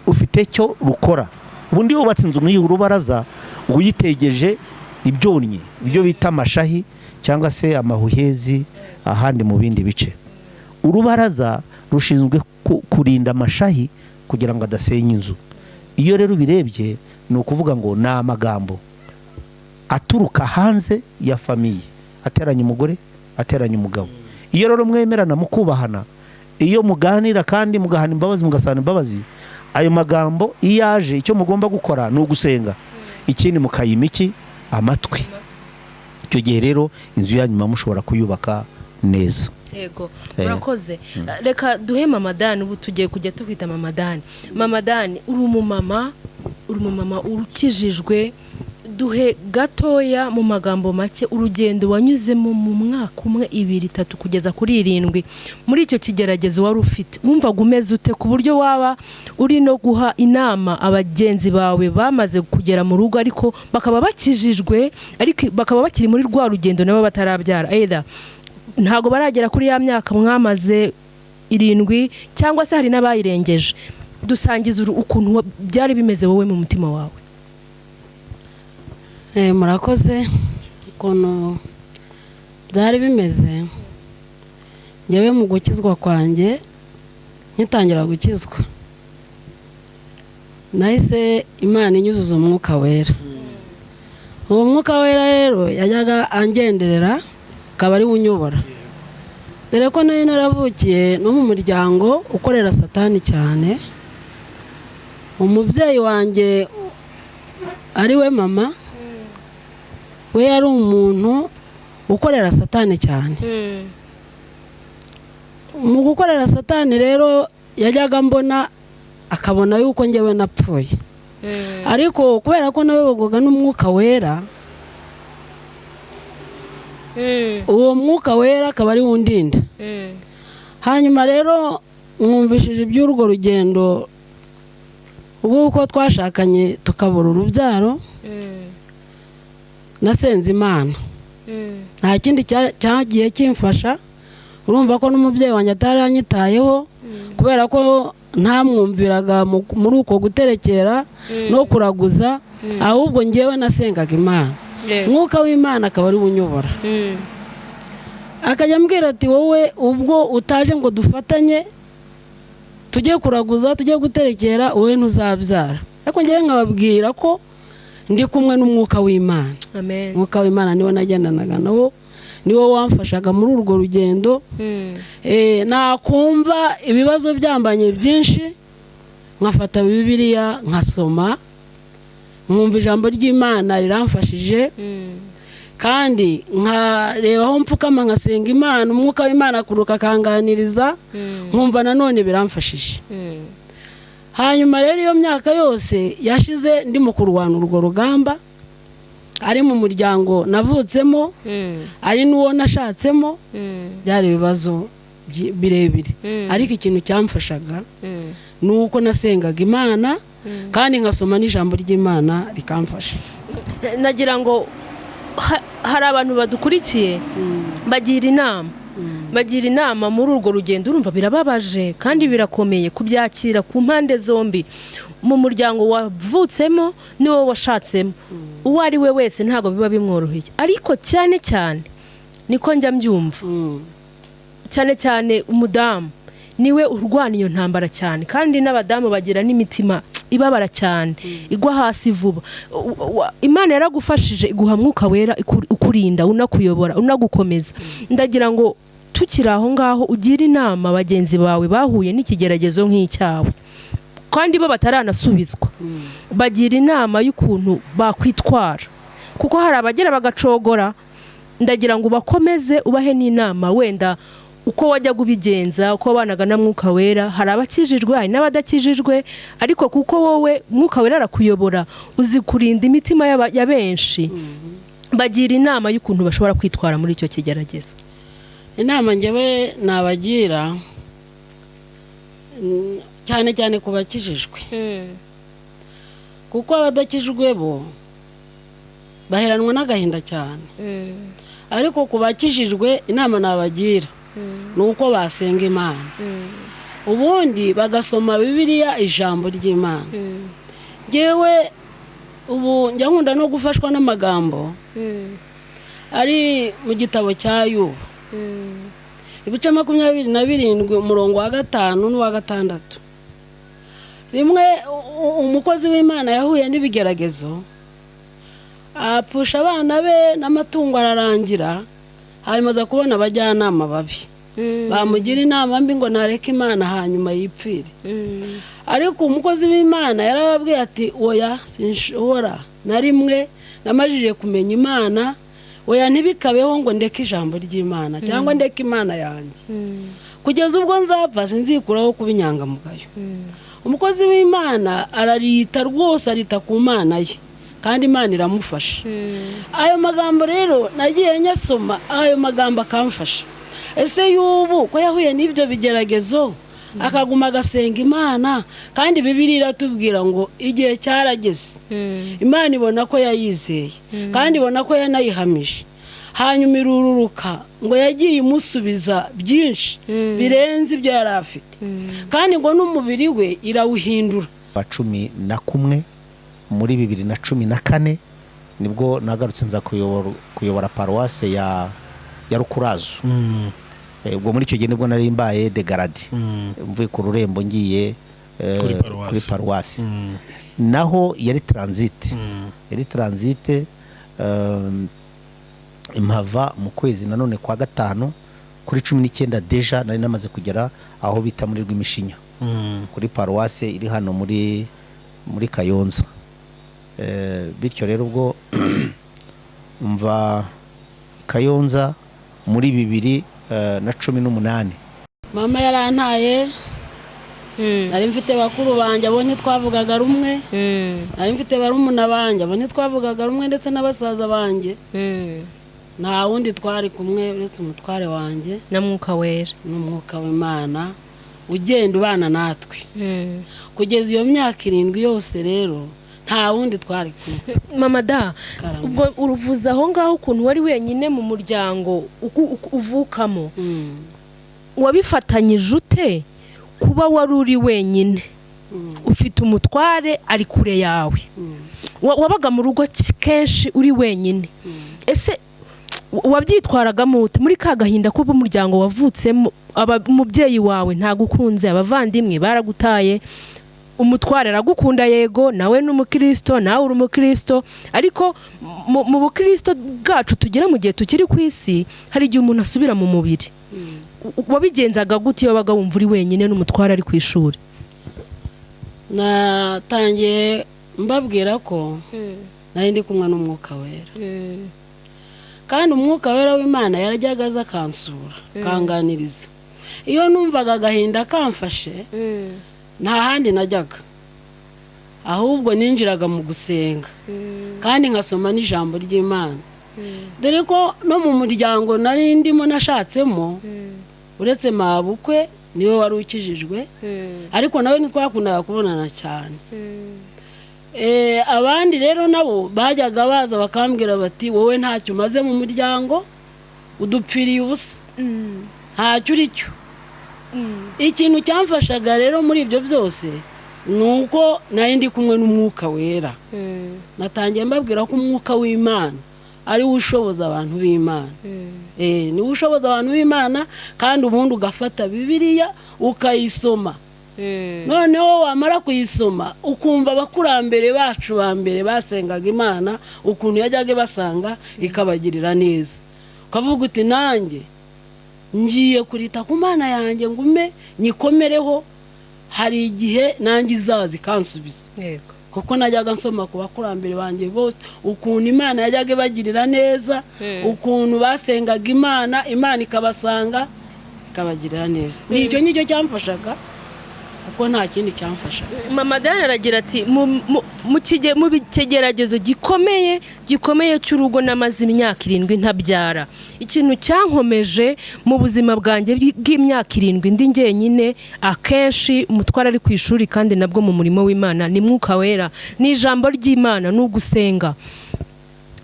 ufite icyo rukora. Ubundi iyo wubatse inzu nk'iyi, urubaraza uyitegeje ibyonnyi, ibyo bita amashahi cyangwa se amahuhezi ahandi mu bindi bice. Urubaraza rushinzwe kurinda amashahi kugira ngo adasenya inzu. Iyo rero ubirebye, ni ukuvuga ngo ni amagambo aturuka hanze ya famille ateranya umugore, ateranya umugabo. Iyo rero mwemerana, mukubahana, iyo muganira kandi mugahana imbabazi, mugasana imbabazi, ayo magambo iyo aje, icyo mugomba gukora ni ugusenga, ikindi mukayima iki? Amatwi. Icyo gihe rero inzu yanyu muba mushobora kuyubaka neza. Yego, murakoze. Reka duhe Mama Dani. Ubu tugiye kujya tukwita Mama Dani. Mama Dani, uri umumama ukijijwe. Duhe gatoya mu magambo make urugendo wanyuzemo mu mwaka umwe, ibiri, itatu kugeza kuri irindwi. Muri icyo kigeragezo wari ufite, wumvaga umeze ute, ku buryo waba uri no guha inama abagenzi bawe bamaze kugera mu rugo ariko bakaba bakijijwe, ariko bakaba bakiri muri rwa rugendo, nabo batarabyara, either ntabwo baragera kuri ya myaka mwamaze irindwi, cyangwa se hari n'abayirengeje? Dusangiza ukuntu byari bimeze wowe mu mutima wawe. Murakoze. Ukuntu byari bimeze ngewe mu gukizwa kwanjye, nkitangira gukizwa, nahise Imana inyuzuza Umwuka Wera. Uwo Mwuka Wera rero yajyaga angenderera, akaba ari we unyobora, dore ko nari naravukiye no mu muryango ukorera Satani cyane. Umubyeyi wanjye, ari we mama, we yari umuntu ukorera Satani cyane. Mu gukorera Satani rero, yajyaga mbona akabona yuko njyewe napfuye, ariko kubera ko nayoborwaga n'Umwuka Wera, uwo Mwuka Wera akaba ari we undinda. Hanyuma rero mwumvishije iby'urwo rugendo rw'uko twashakanye tukabura urubyaro. Nasenze Imana, nta kindi cyagiye kimfasha. Urumva ko n'umubyeyi wanjye atari anyitayeho, kubera ko ntamwumviraga muri uko guterekera no kuraguza. Ahubwo ngewe nasengaga Imana, Mwuka w'Imana akaba ari we unyobora. Akajya ambwira ati wowe ubwo utaje ngo dufatanye tujye kuraguza, tujye guterekera, wowe ntuzabyara. Ariko ngewe nkababwira ko ndi kumwe n'umwuka w'Imana. Amen. Umwuka w'Imana niwo nagendanaga nawo, niwo wamfashaga muri urwo rugendo. Nakumva ibibazo byambanye byinshi, nkafata Bibiliya nkasoma, nkumva ijambo ry'Imana riramfashije. Kandi nkareba aho mfukama nkasenga Imana, umwuka w'Imana akuruka akanganiriza, nkumva nanone biramfashije. Hanyuma rero iyo myaka yose yashize ndimo kurwana urwo rugamba, ari mu muryango navutsemo, ari n'uwo nashatsemo, byari ibibazo birebire. Ariko ikintu cyamfashaga ni uko nasengaga Imana kandi nkasoma n'ijambo ry'Imana rikamfasha. Nagira ngo hari abantu badukurikiye, bagira inama muri urwo rugendo. Urumva birababaje kandi birakomeye kubyakira ku mpande zombi, mu muryango wavutsemo n'uwo washatsemo. Uwo ari we wese ntabwo biba bimworoheye, ariko cyane cyane niko njya mbyumva, cyane cyane umudamu niwe urwana iyo ntambara cyane, kandi n'abadamu bagira n'imitima ibabara cyane, igwa hasi vuba. Imana yaragufashije iguha Mwuka Wera ukurinda, unakuyobora, unagukomeza. Ndagira ngo tukiri aho ngaho ugire inama bagenzi bawe bahuye n'ikigeragezo nk'icyawe kandi bo bataranasubizwa. Bagira inama y'ukuntu bakwitwara, kuko hari abagera bagacogora. Ndagira ngo ubakomeze, ubahe n'inama, wenda uko wajyaga ubigenza, uko wabanaga na Mwuka Wera. Hari abakijijwe, hari n'abadakijijwe, ariko kuko wowe Mwuka Wera arakuyobora, uzi kurinda imitima ya benshi. Bagira inama y'ukuntu bashobora kwitwara muri icyo kigeragezo. Inama njyewe nabagira, cyane cyane ku bakijijwe, kuko abadakijijwe bo baheranwa n'agahinda cyane, ariko ku bakijijwe inama nabagira ni uko basenga Imana, ubundi bagasoma Bibiliya, ijambo ry'Imana. Ngewe ubu njya nkunda no gufashwa n'amagambo ari mu gitabo cya Yubu, ibice 27, umurongo wa 5 n'uwa 6. Rimwe umukozi w'Imana yahuye n'ibigeragezo, apfusha abana be n'amatungo ararangira, hanyuma aza kubona abajyanama babi bamugira inama mbi ngo nareke Imana hanyuma yipfire. Ariko umukozi w'Imana yarababwiye ati oya, sinshobora na rimwe, namajije kumenya Imana, oya, ntibikabeho ngo ndeke ijambo ry'Imana cyangwa ndeke Imana yanjye. Kugeza ubwo nzapfa sinzikuraho kuba inyangamugayo. Umukozi w'Imana ararita rwose, arita ku Mana ye, kandi Imana iramufasha. Ayo magambo rero nagiye nyasoma, ayo magambo akamfasha. Ese y'ubu ko yahuye n'ibyo bigeragezo akaguma agasenga Imana, kandi Bibiliya iratubwira ngo igihe cyarageze Imana ibona ko yayizeye kandi ibona ko yanayihamije, hanyuma irururuka, ngo yagiye imusubiza byinshi birenze ibyo yari afite, kandi ngo n'umubiri we irawuhindura. Wa 11 muri 2014 nibwo nagarutse nza kuyobora paruwase ya Rukurazo. Ubwo muri icyo gihe nibwo nari mbaye dégradé, mvuye ku rurembo ngiye Kuri paruwasi. Kuri paruwasi. Naho yari transit, yari transit, impava mu kwezi nanone kwa gatanu kuri 19, déjà nari namaze kugera aho bita muri Rw'imishinya, kuri paruwase iri hano muri Kayonza. Bityo rero ubwo mva Kayonza muri 2018. Mama yarantaye. Nari mfite bakuru banjye, abo ntitwavugaga rumwe. Nari mfite barumuna banjye, abo ntitwavugaga rumwe, ndetse na basaza banjye. Nta wundi twari kumwe uretse umutware wanjye na Mwuka Wera. N'umwuka w'Imana ugenda ubana natwe kugeza iyo myaka 7 yose. Rero nta wundi twari kumwe. Mama da. Karame. Ubwo uruvuze aho ngaho ukuntu wari wenyine mu muryango uvukamo, wabifatanyije ute kuba wari uri wenyine, ufite umutware ari kure yawe, wabaga mu rugo kenshi uri wenyine? Ese Wabyitwaragamo ute muri ka gahinda kuba umuryango wavutsemo, umubyeyi wawe ntagukunze, abavandimwe baragutaye, umutware aragukunda, yego nawe ni umukristo, nawe uri umukristo, ariko mu bukristo bwacu tugera mu gihe tukiri ku isi, hari igihe umuntu asubira mu mubiri. Wabigenzaga gute iyo wabaga wumva uri wenyine n'umutware ari ku ishuri? Natangiye mbabwira ko nari ndi kumwe n'Umwuka Wera, kandi Umwuka Wera w'Imana yarajyaga aza akansura, akanganiriza. Iyo numvaga agahinda kamfashe, nta handi najyaga, ahubwo ninjiraga mu gusenga kandi nkasoma n'ijambo ry'Imana, dore ko no mu muryango nari ndimo nashatsemo, uretse mabukwe niwe wari ukijijwe, ariko nawe ntitwakundaga kubonana cyane. Abandi rero nabo bajyaga baza bakambwira bati: "Wowe ntacyo umaze mu muryango, udupfiriye ubusa, ntacyo uri cyo." Ikintu cyamfashaga rero muri ibyo byose ni uko nari ndi kumwe n'Umwuka Wera. Natangiye mbabwira ko Umwuka w'Imana ari we ushoboza abantu b'Imana. Niwe ushoboza abantu b'Imana, kandi ubundi ugafata Bibiliya ukayisoma, noneho wamara kuyisoma ukumva abakurambere bacu ba mbere basengaga Imana, ukuntu yajyaga ibasanga ikabagirira neza, ukavuga uti: "Nanjye ngiye kurita ku Mana yanjye, ngume nyikomereho, hari igihe nanjye izaza ikansubiza." Kuko najyaga nsoma ku bakurambere banjye bose ukuntu Imana yajyaga ibagirira neza, ukuntu basengaga Imana, Imana ikabasanga ikabagirira neza. Ni icyo ngicyo cyamfashaga, kuko nta kindi cyamfashaga. Mama Diane aragira ati: "Mu kigeragezo gikomeye gikomeye cy'urugo, namaze imyaka 7 ntabyara, ikintu cyankomeje mu buzima bwanjye bw'imyaka 7 ndi njyenyine, akenshi umutware ari ku ishuri kandi nabwo mu murimo w'Imana, ni Mwuka Wera, ni ijambo ry'Imana, ni ugusenga."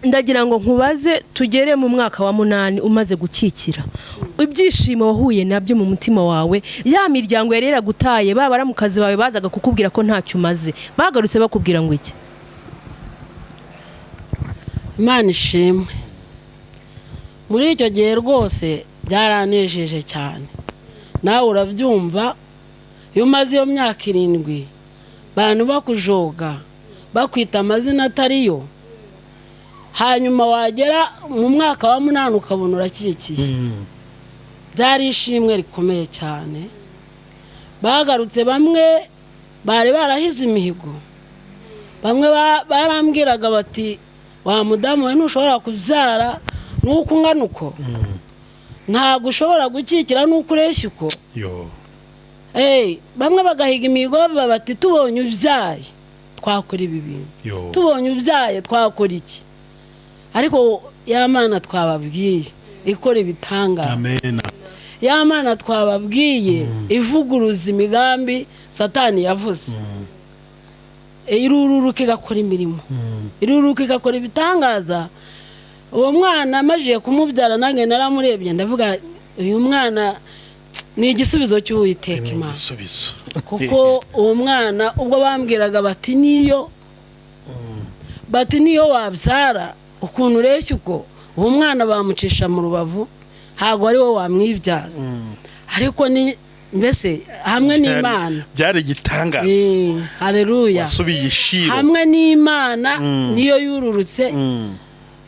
Ndagira ngo nkubaze, tugere mu mwaka wa 8 umaze gukikira, ibyishimo wahuye nabyo mu mutima wawe, ya miryango yari yaragutaye, ba baramukazi bawe bazaga kukubwira ko ntacyo umaze, bagarutse bakubwira ngo iki? Imana ishimwe, muri icyo gihe rwose byaranejeje cyane. Nawe urabyumva, iyo umaze iyo myaka 7 bantu bakujoga, bakwita amazina atariyo, hanyuma wagera mu mwaka wa 8 ukabona urakikiye, byari ishimwe rikomeye cyane. Bagarutse bamwe bari barahize imihigo, bamwe barambwiraga bati: "Wa mudamu we, ntushobora kubyara nuko ungana uko, ntabwo ushobora gukikira nuko ureshya uko." Yo. Bamwe bagahiga imihigo bavuga bati: "Tubonye ubyaye twakora ibi bintu, Yo. tubonye ubyaye twakora iki." Ariko ya Mana twababwiye ikora ibitangaza, Amen. ya Mana twababwiye ivuguruza imigambi Satani yavuze, irururuka igakora imirimo, irururuka igakora ibitangaza. Uwo mwana amajije kumubyara, nanjye naramurebye ndavuga: "Uyu mwana ni igisubizo cy'Uwiteka Ni Imana." igisubizo. Kuko uwo mwana, ubwo bambwiraga bati: "Niyo wabyara ukuntu ureshya uko, uwo mwana bamucisha mu rubavu, ntabwo ari wowe wamwibyaza." Ariko ni mbese hamwe n'Imana. Byari igitangaza. Haleluya. Wasubiye i Shilo. Hamwe n'Imana, niyo yururutse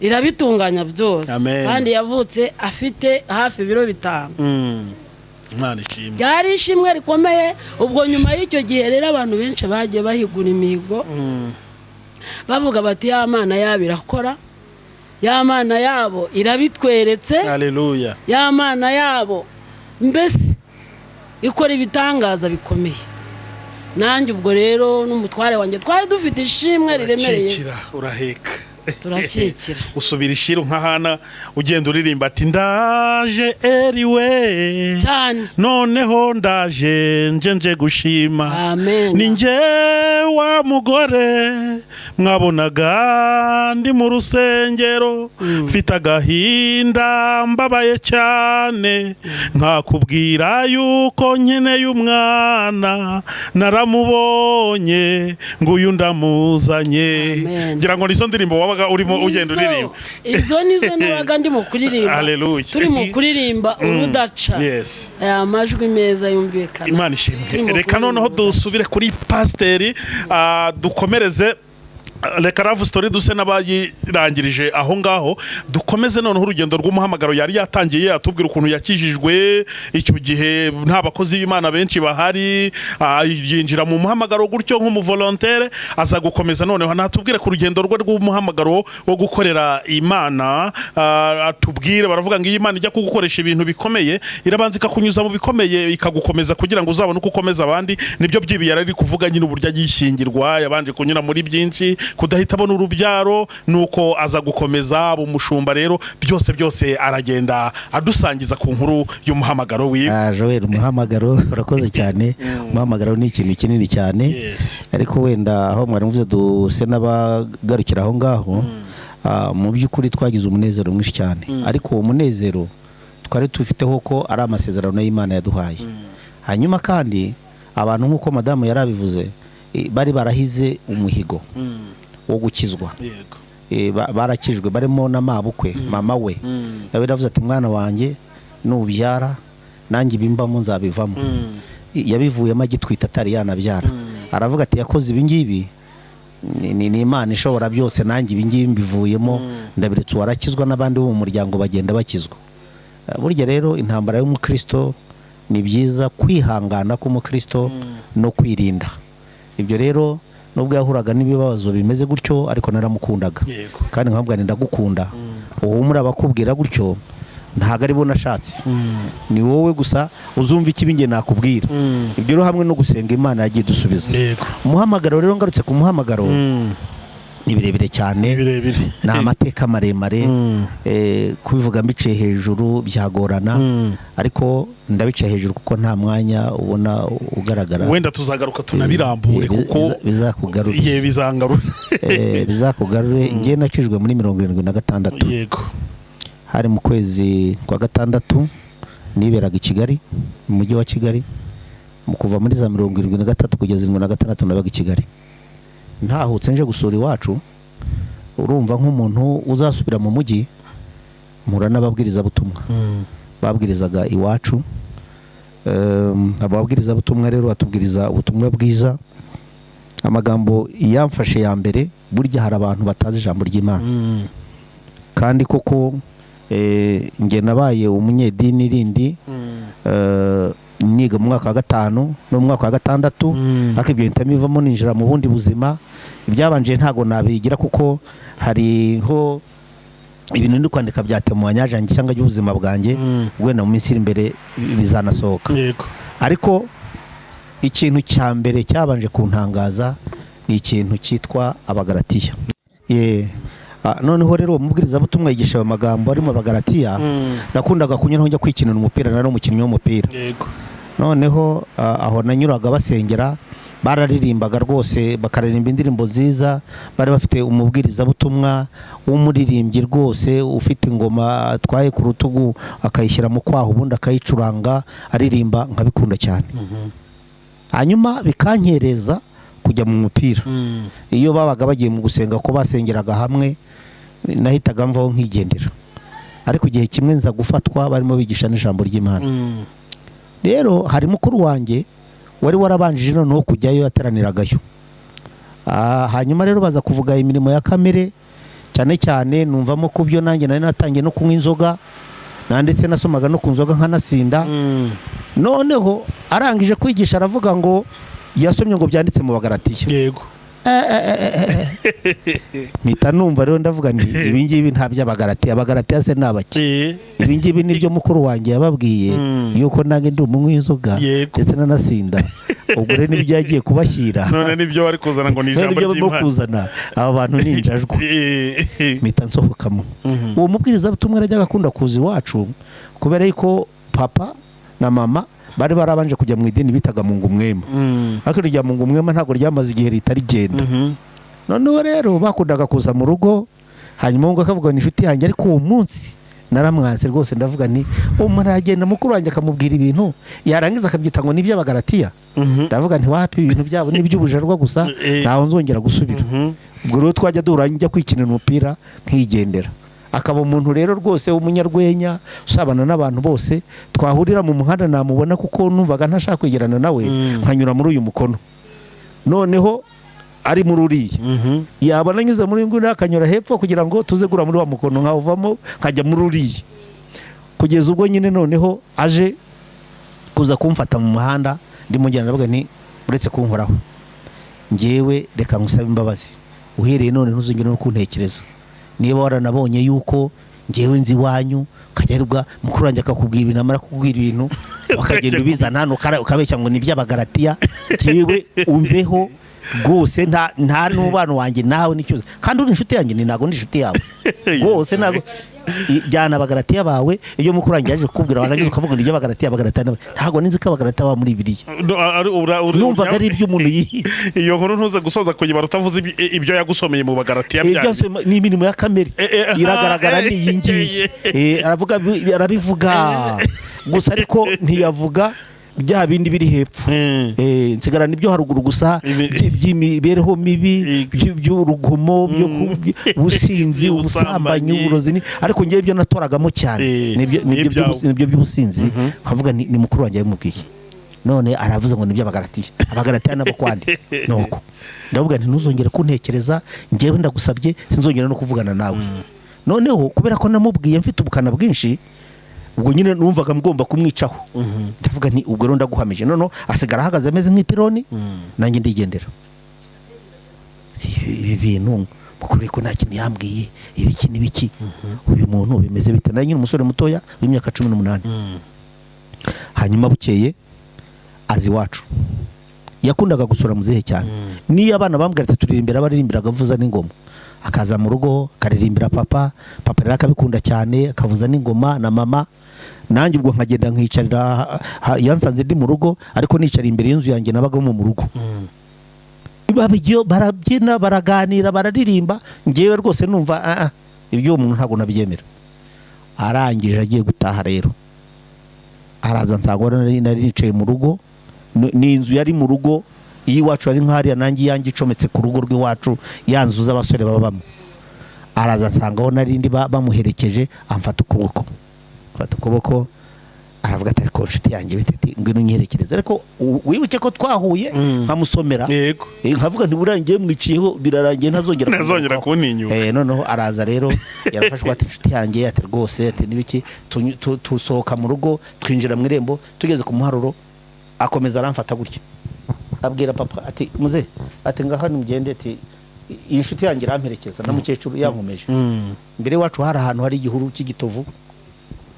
irabitunganya byose. Amen. Kandi yavutse afite hafi ibiro 5. Imana ishimwe. Byari ishimwe rikomeye. Ubwo nyuma y'icyo gihe rero, abantu benshi bagiye bahigura imihigo, bavuga bati: "Ya Mana yabo irakora, ya Mana yabo irabitweretse." Haleluya. Ya Mana yabo mbese ikora ibitangaza bikomeye. Nanjye ubwo rero n'umutware wanjye twari dufite ishimwe riremereye. Urakikira, uraheka. Turakikira. Usubira i Shilo nka Hana, ugenda uririmba ati: "Ndaje eriwe." Cyane. "Noneho ndaje, nje gushima." Amen. "Ni njye wa mugore." Mwabonaga ndi mu rusengero mfite agahinda, mbabaye cyane, nkakubwira yuko nkeneye umwana. Naramubonye, nguyu ndamuzanye. Amen. Ngira ngo nizo ndirimbo wabaga urimo ugenda uririmba. Izo nizo nabaga ndimo kuririmba. Hallelujah. Turi mu kuririmba urudaca. Aya majwi meza yumvikana. Imana ishimwe. Turimo Reka noneho kuririmba. dusubire kuri pasiteri, dukomereze. Reka love story duse n'abayirangirije aho ngaho, dukomeze noneho urugendo rw'umuhamagaro yari yatangiye atubwira ukuntu yakijijwe. Icyo gihe nta bakozi b'Imana benshi bahari, yinjira mu muhamagaro gutyo nk'umuvolontere, aza gukomeza. Noneho natubwire ku rugendo rwe rw'umuhamagaro wo gukorera Imana, atubwire. Baravuga ngo iyo Imana ijya kugukoresha ibintu bikomeye, irabanza ikakunyuza mu bikomeye, ikagukomeza kugira ngo uzabone uko ukomeza abandi. Nibyo byibi yari ari kuvuga nyine, uburyo agishyingirwa yabanje kunyura muri byinshi, kudahita abona urubyaro, nuko aza gukomeza aba umushumba. Rero byose byose aragenda adusangiza ku nkuru y'umuhamagaro wiwe. Joel, umuhamagaro, urakoze cyane. Umuhamagaro ni ikintu kinini cyane. Ariko wenda aho mwari muvuze duse n'abagarukira aho ngaho, mu by'ukuri twagize umunezero mwinshi cyane, ariko uwo munezero twari tufiteho ko ari amasezerano y'Imana yaduhaye. Hanyuma kandi abantu, nk'uko madamu yari abivuze, bari barahize umuhigo wo gukizwa. Barakijwe barimo na mabukwe, mama we nawe yaravuze ati: "Mwana wanjye, nubyara nanjye ibimbamo nzabivamo." Yabivuyemo agitwita, atari yanabyara. Aravuga ati: "Yakoze ibi ngibi ni Imana ishobora byose, nanjye ibi ngibi mbivuyemo, ndabiretse." Uwarakizwa n'abandi bo mu muryango bagenda bakizwa. Burya rero intambara y'umukristo, ni byiza kwihangana k'umukristo no kwirinda. Ibyo rero, nubwo yahuraga n'ibibazo bimeze gutyo, ariko naramukundaga. Kandi nkabwira nti: "Ndagukunda, uhumure, abakubwira gutyo ntabwo ari bo nashatse, ni wowe gusa uzumva ikibi njye nakubwira." Ibyo rero hamwe no gusenga, Imana yagiye idusubiza. Umuhamagaro rero, ngarutse ku muhamagaro, ni birebire cyane. Birebire. Ni amateka maremare. Kubivuga mbiciye hejuru byagorana, ariko ndabicaye hejuru kuko nta mwanya ubona ugaragara. Wenda tuzagaruka tunabirambure kuko Bizakugarure. Ye, bizangarura. Bizakugarure. Njye nakijwe muri 76. Hari mu kwezi kwa gatandatu. Niberaga i Kigali, mu mujyi wa Kigali. Mu kuva muri za 73 kugeza 76 nabaga i Kigali. Ntahutse nje gusura iwacu, urumva nk'umuntu uzasubira mu mujyi, mpura n'ababwirizabutumwa babwirizaga iwacu. Ababwirizabutumwa rero batubwiriza ubutumwa bwiza. Amagambo yamfashe ya mbere, burya hari abantu batazi ijambo ry'Imana. Kandi koko, njye nabaye umunyedini rindi, niga mu mwaka wa gatanu no mu mwaka wa gatandatu, ariko ibyo bihita bivamo, ninjira mu bundi buzima. Ibyabanje ntabwo nabigira kuko hariho ibintu ndi kwandika bya témoignage yanjye cyangwa by'ubuzima bwanjye. Wenda mu minsi iri imbere bizanasohoka. Ariko ikintu cya mbere cyabanje kuntangaza ni ikintu cyitwa Abagaratiya. Ye. Noneho rero uwo mubwirizabutumwa yigisha ayo magambo arimo Abagaratiya. Nakundaga kunyuraho njya kwikinira umupira, nari umukinnyi w'umupira. Noneho aho nanyuraga basengera, bararirimbaga rwose, bakaririmba indirimbo nziza. Bari bafite umubwirizabutumwa w'umuririmbyi rwose, ufite ingoma atwaye ku rutugu, akayishyira mu kwaha, ubundi akayicuranga aririmba, nkabikunda cyane. Hanyuma bikankereza kujya mu mupira. Iyo babaga bagiye mu gusenga, ko basengeraga hamwe, nahitaga mvaho nkigendera. Ariko igihe kimwe nza gufatwa barimo bigisha n'ijambo ry'Imana. Rero hari mukuru wanjye wari warabanjije noneho kujyayo, yateraniragayo. Hanyuma rero baza kuvuga imirimo ya kamere cyane cyane, numvamo ku byo nanjye nari natangiye no kunywa inzoga, na ndetse nasomaga no ku nzoga nkanasinda. Noneho arangije kwigisha aravuga ngo yasomye ngo byanditse mu Bagaratiya. Mpita numva rero, ndavuga nti: "Ibi ngibi nta by'Abagaratiya, Abagaratiya se ni abaki?" Ibi ngibi nibyo mukuru wanjye yababwiye, yuko nanjye ndi umunywi w'inzoga, ndetse nanasinda. Ubwo rero nibyo yagiye kubashyira. None nibyo bari kuzana ngo ni None ijambo nibyo barimo ry'Imana. kuzana, aba bantu ni injajwa. Mpita nsohokamo. Uwo mubwirizabutumwa yajyaga akunda kuza iwacu, kubera yuko papa na mama bari barabanje kujya mu idini bitaga mu Ngumwema. Ariko irya mu Ngumwema ntabwo ryamaze igihe, ritari rigenda. Noneho rero bakundaga kuza mu rugo, hanyuma ngo akavuga ni inshuti yanjye, ariko uwo munsi naramwanze rwose, ndavuga nti umuntu aragenda mukuru wanjye akamubwira ibintu, yarangiza akabyita ngo ni iby'abagaratiya. Ndavuga nti wapi, ibintu byabo ni iby'ubujarwa gusa, ntaho nzongera gusubira. Ubwo rero twajya duhura njya kwikinira umupira nkigendera. Akaba umuntu rero rwose w'umunyarwenya, usabana n'abantu bose. Twahurira mu muhanda namubona, kuko numvaga ntashaka kwegerana nawe, nkanyura muri uyu mukono, noneho ari muri uriya, yabona anyuze muri uyu nguyu akanyura hepfo kugira ngo tuze gura muri wa mukono, nkawuvamo nkajya muri uriya, kugeza ubwo nyine noneho aje kuza kumfata mu muhanda ndimo ngenda, ndavuga nti uretse kunkoraho njyewe, reka ngusabe imbabazi, uhereye none ntuzongere no kuntekereza. Niba waranabonye yuko njyewe nzi iwanyu, ukajya aribwa mukuru wanjye akakubwira ibintu, amara kukubwira ibintu ukagenda ubizana hano ukabeshya ngo ni iby'abagaratiya, njyewe umveho rwose, nta n'umubano wanjye nawe n'icyuzi, kandi uri inshuti yanjye, ni ntabwo ndi inshuti yawe rwose, ntabwo. Jyana abagaratiya bawe, ibyo mukuru wanjye yaje kukubwira warangiza ukavuga ngo ni iby'abagaratiya. Abagaratiya ntabwo ninzi ko abagaratiya baba muri Bibiliya. No, Numvaga ari iby'umuntu yihi. Iyo nkuru ntuze gusoza kuyibara utavuze ibyo yagusomeye mu bagaratiya Ibyo byanyu. Ni imirimo ya kamere iragaragara, ni iyi ngiyi. Aravuga, arabivuga gusa, ariko ntiyavuga bya bindi biri hepfo. Nsigarana ibyo haruguru gusa, by'imibereho mibi, by'urugomo, ubusinzi, ubusambanyi, Ubusambanyi. uburozi, ariko ngewe ibyo natoragamo cyane nibyo n'ibyawe. Nibyo by'ubusinzi. Nkavuga ni mukuru wanjye yabimubwiye, none aravuze ngo nibyo abagaratiya, abagaratiya nabo kwandi. Nuko ndavuga nti ntuzongere kuntekereza, ngewe ndagusabye, sinzongera no kuvugana nawe. Noneho kubera ko namubwiye mfite ubukana bwinshi, ubwo nyine numvaga ngomba kumwicaho, ndavuga nti ubwo rero ndaguhamije. Noneho asigara ahagaze ameze nk'ipironi, nanjye ndigendera. Ibi bintu mukuru ko nta kintu yambwiye, ibiki n'ibiki, uyu muntu bimeze bite? Nari nyine umusore mutoya w'imyaka 18. Hanyuma bukeye aza iwacu. Yakundaga gusura muzehe cyane, niyo abana bambwira ati turirimbira, abaririmbira akavuza n'ingoma, akaza mu rugo akaririmbira papa. Papa rero akabikunda cyane, akavuza n'ingoma na mama. Nanjye ubwo nkagenda nkicarira yansanze ndi mu rugo, ariko nicara imbere y'inzu yanjye nabagamo mu rugo. Babijyo barabyina, baraganira, bararirimba, ngewe rwose numva ah, ah, ibyo uwo muntu ntabwo nabyemera. Arangije agiye gutaha rero, araza nsanga nari nicaye mu rugo. Ni inzu yari mu rugo iy'iwacu, ari nk'hariya nanjye iyanjye icometse ku rugo rw'iwacu, ya nzu z'abasore babamo. Araza nsanga aho nari ndi, bamuherekeje, amfata ukuboko, amfata ukuboko, aravuga ati ariko inshuti yanjye bite? Ati ngwino unyiherekereze. Ariko wibuke ko twahuye nkamusomera. Nkavuga nti buriya ngiye mwiciyeho, birarangiye, ntazongera Ntazongera kungarukaho. kuntinyuka. Noneho araza rero, yarafashwe, ati inshuti yanjye, ati rwose, ati n'ibiki. Tusohoka mu rugo, twinjira mu irembo, tugeze ku muharuro akomeza aramfata gutya, abwira papa ati muze, ati ngaha nimugende, ati iyi nshuti yanjye iramperekeza na mukecuru yankomeje. Imbere iwacu hari ahantu hari igihuru cy'igitovu,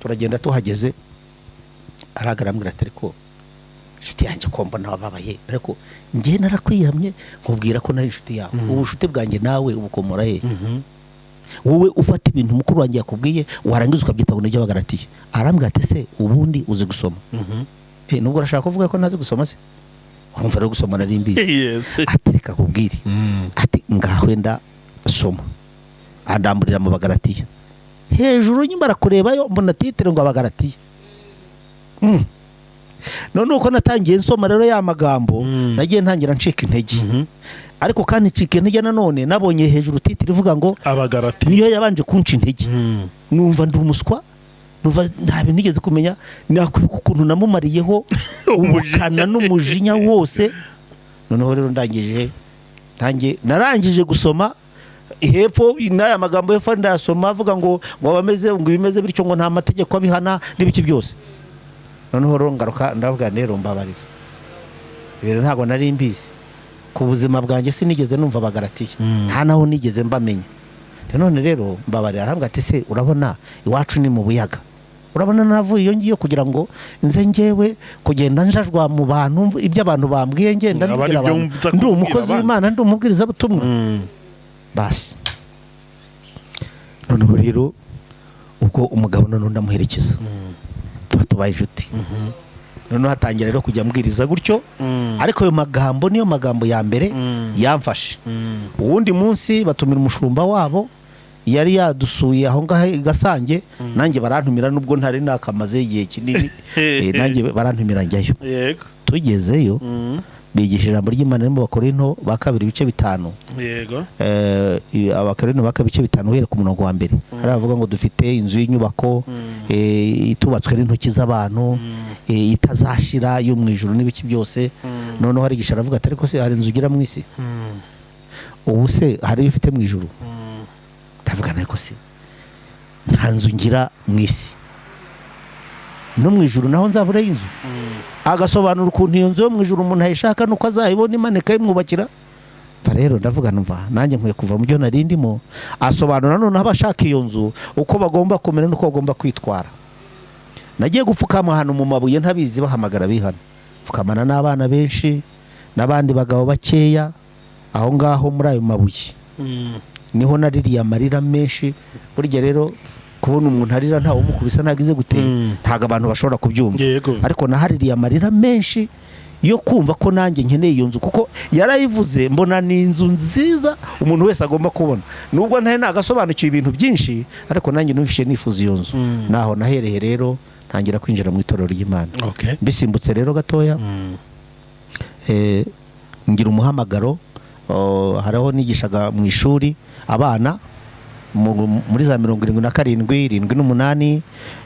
turagenda, tuhageze arahagarara, ambwira ati ariko inshuti yanjye ko mbona wababaye, ariko njye narakwiyamye nkubwira ko nari inshuti yawe, ubucuti bwanjye nawe ubukomora he? Wowe ufata ibintu mukuru wanjye yakubwiye, warangiza ukabyita ngo nibyo bagaratiye. Arambwira ati se ubundi uzi gusoma? Nubwo urashaka kuvuga ko ntazi gusoma se, urumva rero gusoma nari mbizi. Ati reka nkubwire, ati ngaho wenda soma. Andamburira mu Bagaratiya hejuru, nyuma kurebayo mbona titre ngo Abagaratiya. None uko natangiye nsoma rero ya magambo, nagiye ntangira ncika intege, ariko kandi ncika intege nanone nabonye hejuru titre ivuga ngo Abagarati. Niyo yabanje kunca intege, numva ndi umuswa, numva nta bintu nigeze kumenya, nakwibuka ukuntu namumariyeho ubukana n'umujinya wose. Noneho rero ndangije ntangiye, narangije gusoma hepfo n'aya magambo hepfo ndayasoma, avuga ngo abameze ngo ibimeze bityo ngo nta mategeko abihana n'ibiki byose. Noneho rero ngaruka ndavuga rero mbabarira, ibintu ntabwo nari mbizi ku buzima bwanjye, sinigeze numva Abagaratiya, nta naho nigeze mbamenya. None rero mbabarira. Arambwira ati se urabona iwacu ni mu Buyaga, urabona navuye iyo ngiyo kugira ngo nze ngewe kugenda njajwa mu bantu, ibyo abantu bambwiye ngenda Aba ari mbibwira byo abantu, nza ndi kubwira umukozi abandi. w'Imana, ndi umubwirizabutumwa. Basi noneho rero ubwo umugabo noneho ndamuherekeza, tuba tubaye inshuti. Noneho hatangira rero kujya mbwiriza gutyo. Ariko ayo magambo niyo magambo ya mbere yamfashe. Uwundi munsi batumira umushumba wabo yari yadusuye aho ngaho i Gasange, nanjye barantumira nubwo ntari nakamaze igihe kinini. Nanjye barantumira njyayo. Tugezeyo bigisha ijambo ry'Imana mu Bakorinto ba kabiri ibice 5. Abakorinto ba kabiri ibice 5 uhereye ku murongo wa mbere. Hari abavuga ngo dufite inzu y'inyubako itubatswe n'intoki z'abantu, itazashira, yo mu ijuru n'ibiki byose. Noneho harigisha aravuga ati ariko se hari inzu ugira mu isi? Ubu se hari ifite mu ijuru? Ndavuga nako se nta nzu ngira mu isi, no mu ijuru naho nzabura inzu. Agasobanura ukuntu iyo nzu yo mu ijuru umuntu ayishaka nuko azayibona Imana ikayimwubakira. Rero ndavuga numva nanjye nkwiye kuva mu byo nari ndimo. Asobanura noneho abashaka iyo nzu uko bagomba kumera n'uko bagomba kwitwara. Nagiye gupfukama ahantu mu mabuye ntabizi, bahamagara bihana, pfukamana n'abana benshi n'abandi bagabo bakeya aho ngaho muri ayo mabuye. Niho naririye amarira menshi. Burya rero kubona umuntu arira ntawe umukubisa ntagize gute, ntago abantu bashobora kubyumva. Ariko nahaririye amarira menshi yo kumva ko nanjye nkeneye iyo nzu, kuko yarayivuze mbona ni inzu nziza umuntu wese agomba kubona. Nubwo ntari nagasobanukiwe ibintu byinshi, ariko nanjye numvise nifuza iyo nzu. Naho nahereye rero ntangira kwinjira mu itorero ry'Imana. Mbisimbutse rero gatoya, ngira umuhamagaro. Hariho nigishaga mu ishuri abana muri za 77, 78,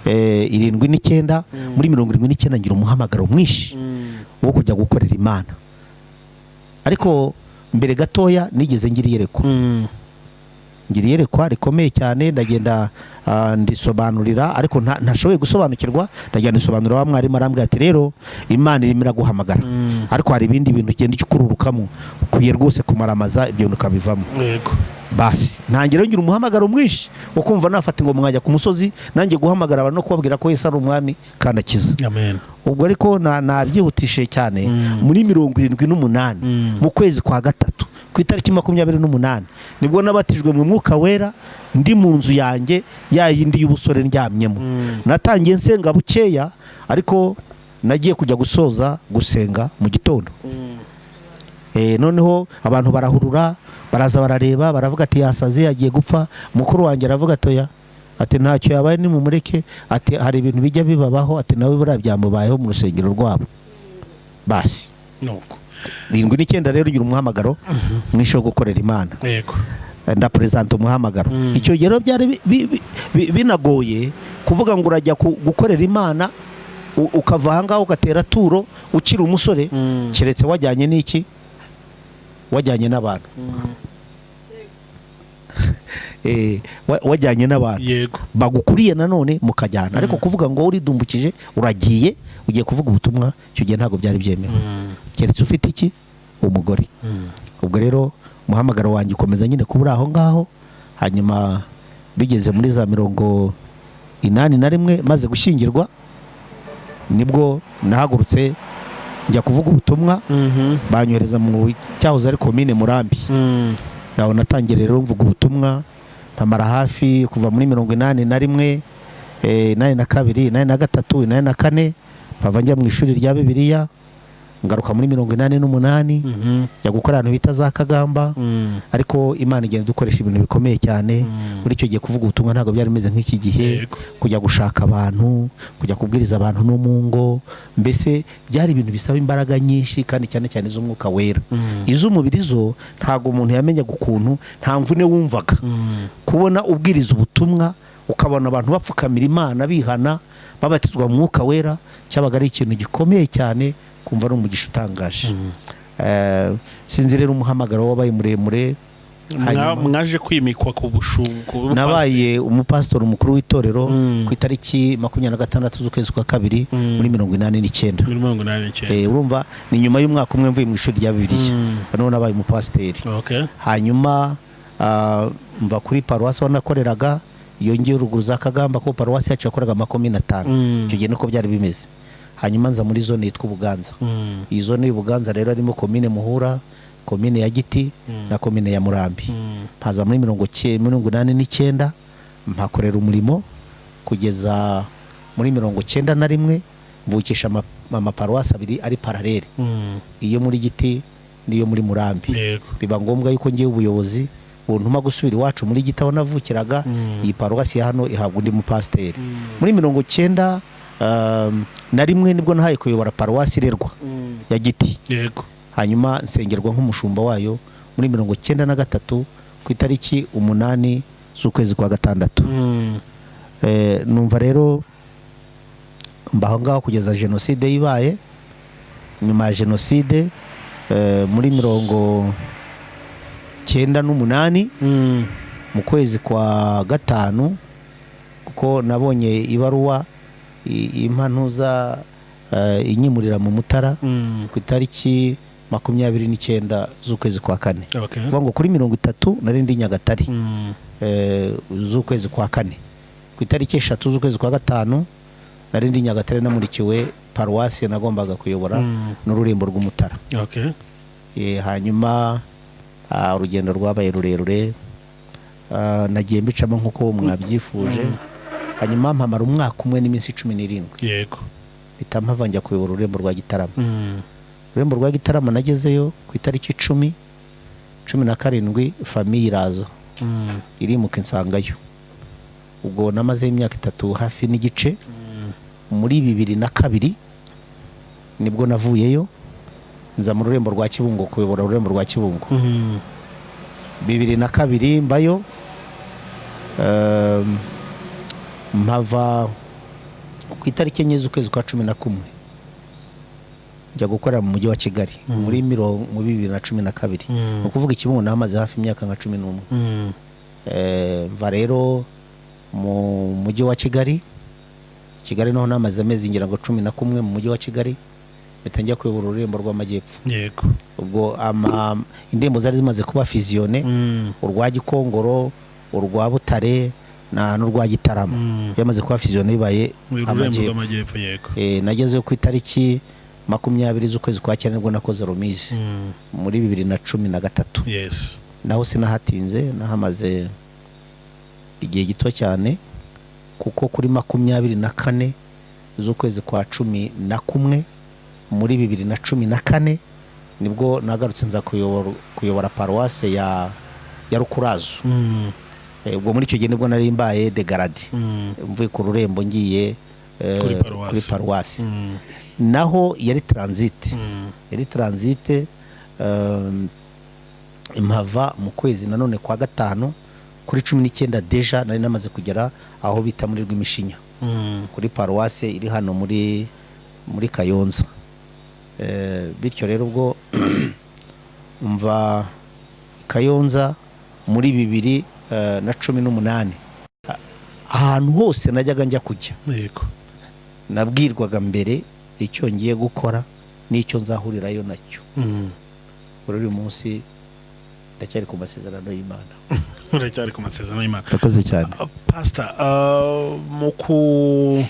79. Muri 79 ngira umuhamagaro mwinshi wo kujya gukorera Imana. Ariko mbere gatoya nigeze ngira iyerekwa. Ngira iyerekwa rikomeye cyane, ndagenda ndisobanurira, ariko ntashoboye gusobanukirwa. Ndagenda ndisobanurira wa mwarimu, arambwira ati rero Imana irimo iraguhamagara, ariko hari ibindi bintu ugenda ukururukamo, ukwiye rwose kumaramaza ibyo bintu ukabivamo. Basi ntangira ngira umuhamagaro mwinshi wo kumva nafata ingoma nkajya ku musozi nanjye guhamagara abantu no kubabwira ko Yesu ari umwami kandi akiza. Amen. Ubwo ariko nabyihutishije cyane. Muri 78 mu kwezi kwa gatatu ku itariki 28 nibwo nabatijwe mu mwuka wera ndi mu nzu yanjye ya yindi y'ubusore ndyamyemo. Natangiye nsenga bukeya, ariko nagiye kujya gusoza gusenga mu gitondo. Noneho abantu barahurura, baraza barareba, baravuga ati yasaze yagiye gupfa. Mukuru wanjye aravuga ati oya, ati ntacyo yabaye nimumureke, ati hari ibintu bijya bibabaho, ati nawe buriya byamubayeho mu rusengero rwabo. Basi Nuko 79 rero ugira umuhamagaro mwinshi wo gukorera Imana. Ndapresenta umuhamagaro. Icyo gihe rero byari binagoye kuvuga ngo urajya gukorera Imana ukava aha ngaho ugatera turo ukiri umusore, keretse wajyanye n'iki, wajyanye n'abantu. Wajyanye n'abantu bagukuriye nanone mukajyana. Ariko kuvuga ngo uridumbukije uragiye ugiye kuvuga ubutumwa, icyo gihe ntabwo byari byemewe, keretse ufite iki, umugore. Ubwo rero umuhamagaro wanjye ukomeza nyine kuba uri aho ngaho. Hanyuma bigeze muri za 81 maze gushyingirwa, nibwo nahagurutse njya kuvuga ubutumwa. Banyohereza mu cyahoze ari komine Murambi. Naho natangiye rero mvuga ubutumwa, mpamara hafi kuva muri 81, 82, 83, 84, mpava njya mu ishuri rya Bibiliya, ngaruka muri 88 njya gukora ahantu bita za Kagamba. Ariko Imana igenda dukoresha ibintu bikomeye cyane. Muri icyo gihe kuvuga ubutumwa ntabwo byari bimeze nk'iki gihe. Kujya gushaka abantu, kujya kubwiriza abantu no mu ngo, mbese byari ibintu bisaba imbaraga nyinshi, kandi cyane cyane iz'umwuka wera. Iz'umubiri zo ntabwo umuntu yamenyaga ukuntu, nta mvune wumvaga. Kubona ubwiriza ubutumwa ukabona abantu bapfukamira Imana bihana babatizwa mu mwuka wera, cyabaga ari ikintu gikomeye cyane, kumva ari umugisha utangaje. Sinzi rero umuhamagaro wabaye muremure. Mwaje kwimikwa ku bushumba. Nabaye umupasitori mukuru w'itorero ku itariki 26 z'ukwezi kwa kabiri muri 89. Muri 89. Urumva ni nyuma y'umwaka umwe mvuye mu ishuri rya Bibiliya. Noneho nabaye umupasiteri. Hanyuma mva kuri paruwasi aho nakoreraga, iyo ngiye ruguru za Kagamba, ko paruwasi yacu yakoraga amakomine 5. Icyo gihe niko byari bimeze. Hanyuma nza muri zone yitwa Ubuganza. Iyi zone y'Ubuganza rero harimo komine Muhura, komine ya Giti na komine ya Murambi. Mpaza muri 89 mpakorera umurimo kugeza muri 91 mvukisha amaparuwasi abiri ari parallèle, iyo muri Giti n'iyo muri Murambi. Biba ngombwa yuko ngiye ubuyobozi buntuma gusubira iwacu muri Giti aho navukiraga. Iyi paruwasi ya hano ihabwa undi mupasiteri. Muri 91 nibwo nahaye kuyobora paruwasi Irerwa ya Giti. Hanyuma nsengerwa nk'umushumba wayo muri 93 ku itariki 8 z'ukwezi kwa gatandatu. Numva rero mbaho ngaho kugeza jenoside ibaye. Nyuma ya jenoside, muri 98 mu kwezi kwa gatanu, kuko nabonye ibaruwa impantuza inyimurira mu Mutara ku itariki 29 z'ukwezi kwa kane. Kuvuga ngo kuri 30 nari ndi Nyagatare z'ukwezi kwa kane. Ku itariki 3 z'ukwezi kwa gatanu nari ndi Nyagatare, namurikiwe paruwasi nagombaga kuyobora n'ururembo rw'Umutara. Hanyuma urugendo rwabaye rurerure, nagiye mbicamo nk'uko mwabyifuje. Hanyuma mpamara umwaka umwe n'iminsi 17. Mpita mpava njya kuyobora ururembo rwa Gitarama. Ururembo rwa Gitarama nagezeyo ku itariki 10, 17 famille iraza irimuka insangayo. Ubwo namazeyo imyaka 3 hafi n'igice. Muri 2002 nibwo navuyeyo nza mu rurembo rwa Kibungo kuyobora ururembo rwa Kibungo. 2002 mbayo, mpava ku itariki 4 z'ukwezi kwa 11 njya gukorera mu mujyi wa Kigali muri 2012. Ni ukuvuga Kibungo nahamaze hafi imyaka nka 11. Mva rero mu mujyi wa Kigali, Kigali naho namaze amezi ngira ngo 11 mu mujyi wa Kigali, mpita njya kuyobora ururembo rw'Amajyepfo. Ubwo indembo zari zimaze kuba fusionnées, urwa Gikongoro, urwa Butare n'urwa Gitarama yamaze kuba fusionné bibaye Ururembo Amajyepfo. rw'Amajyepfo, yego. Nagezeyo ku itariki 20 z'ukwezi kwa cyenda nibwo nakoze remise muri 2013. Naho sinahatinze, nahamaze igihe gito cyane, kuko kuri 24 z'ukwezi kwa 11 muri 2014 nibwo nagarutse nza kuyobora paruwase ya Rukurazo. Ubwo muri icyo gihe nibwo nari mbaye dégradé, mvuye ku rurembo ngiye Kuri paruwasi. kuri paruwasi. Naho yari transit, yari transit. Mpava mu kwezi nanone kwa gatanu kuri 19, déjà nari namaze kugera aho bita muri Rw'imishinya kuri paruwase iri hano muri Kayonza. Bityo rero ubwo mva Kayonza muri 2018. Ahantu hose najyaga njya kujya, nabwirwaga mbere icyo ngiye gukora n'icyo nzahurirayo nacyo. Kuri uyu munsi ndacyari ku masezerano y'Imana. Uracyari ku masezerano y'Imana. Urakoze cyane. Pastor, mu ku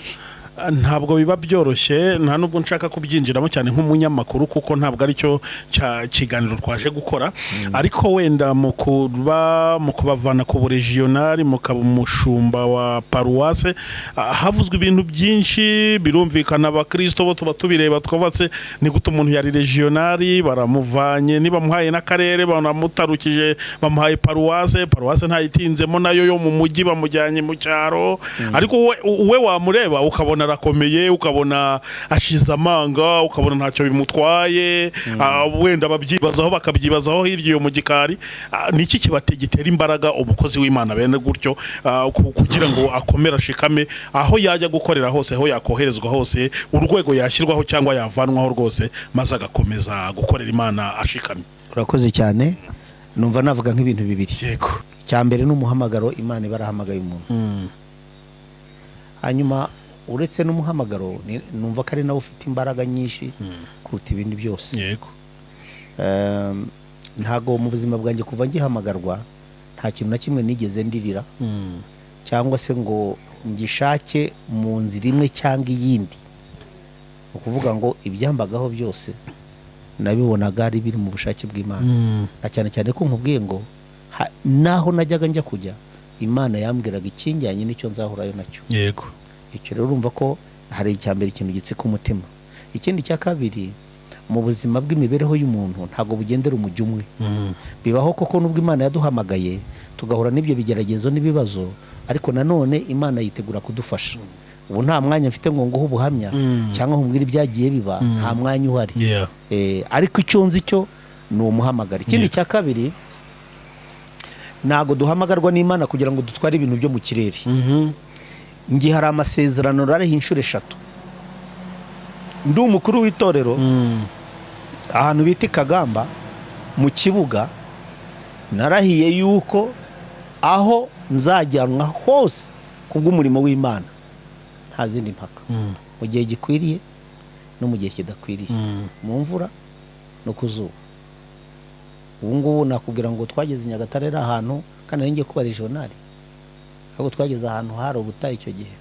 ntabwo biba byoroshye, nta nubwo nshaka kubyinjiramo cyane nk'umunyamakuru, kuko ntabwo aricyo cya kiganiro twaje gukora, ariko wenda mu kuba mu kubavana ku burégional mukaba umushumba wa paruwase, havuzwe ibintu byinshi. Birumvikana, abakristo bo tuba tubireba twubatse, ni gute umuntu yari régional baramuvanye, nibamuhaye n'akarere banamutarukije, bamuhaye paruwase, paruwase ntayitinzemo nayo yo mu mujyi, bamujyanye mu cyaro. Ariko we wamureba ukabona arakomeye, ukabona ashize amanga, ukabona ntacyo bimutwaye. Wenda babyibazaho, bakabyibazaho hirya iyo mu gikari. Niki gitera imbaraga umukozi w'Imana bene gutyo, kugira ngo akomere, ashikame aho yajya gukorera hose, aho yakoherezwa hose, urwego yashyirwaho cyangwa yavanwaho rwose, maze agakomeza gukorera Imana ashikamye? Urakoze cyane. Numva navuga nk'ibintu bibiri. Icya mbere ni umuhamagaro Imana iba yarahamagaye umuntu. Hanyuma uretse n'umuhamagaro, numva ko ari nawe ufite imbaraga nyinshi kuruta ibindi byose. Ntago mu buzima bwanjye kuva ngihamagarwa nta kintu na kimwe nigeze ndirira cyangwa se ngo ngishake mu nzira imwe cyangwa iyindi. Ni ukuvuga ngo ibyambagaho byose nabibonaga ari biri mu bushake bw'Imana, na cyane cyane ko nkubwiye ngo naho najyaga njya kujya, Imana yambwiraga ikinjyanye n'icyo nzahurayo nacyo. Icyo rero urumva ko hari icya mbere, ikintu gitsika umutima. Ikindi cya kabiri, mu buzima bw'imibereho y'umuntu ntabwo bugendera umujyi umwe. Bibaho koko nubwo Imana yaduhamagaye tugahura n'ibyo bigeragezo n'ibibazo, ariko nanone Imana yitegura kudufasha. Ubu nta mwanya mfite ngo nguhe ubuhamya cyangwa nkubwire ibyagiye biba, nta mwanya uhari. Ariko icyo nzi cyo ni umuhamagaro. Ikindi cya kabiri, ntabwo duhamagarwa n'Imana kugira ngo dutware ibintu byo mu kirere. Ngiye hari amasezerano rariho inshuro 3 ndi umukuru w'itorero ahantu bita i Kagamba mu kibuga, narahiye yuko aho nzajyanwa hose kubw'umurimo w'Imana nta zindi mpaka, mu gihe gikwiriye no mu gihe kidakwiriye, mu mvura no ku zuba. Ubu ngubu nakubwira ngo twageze i Nyagatare, ari ahantu kandi nari ngiye kuba regional, ahubwo twageze ahantu hari ubutayu. Icyo gihe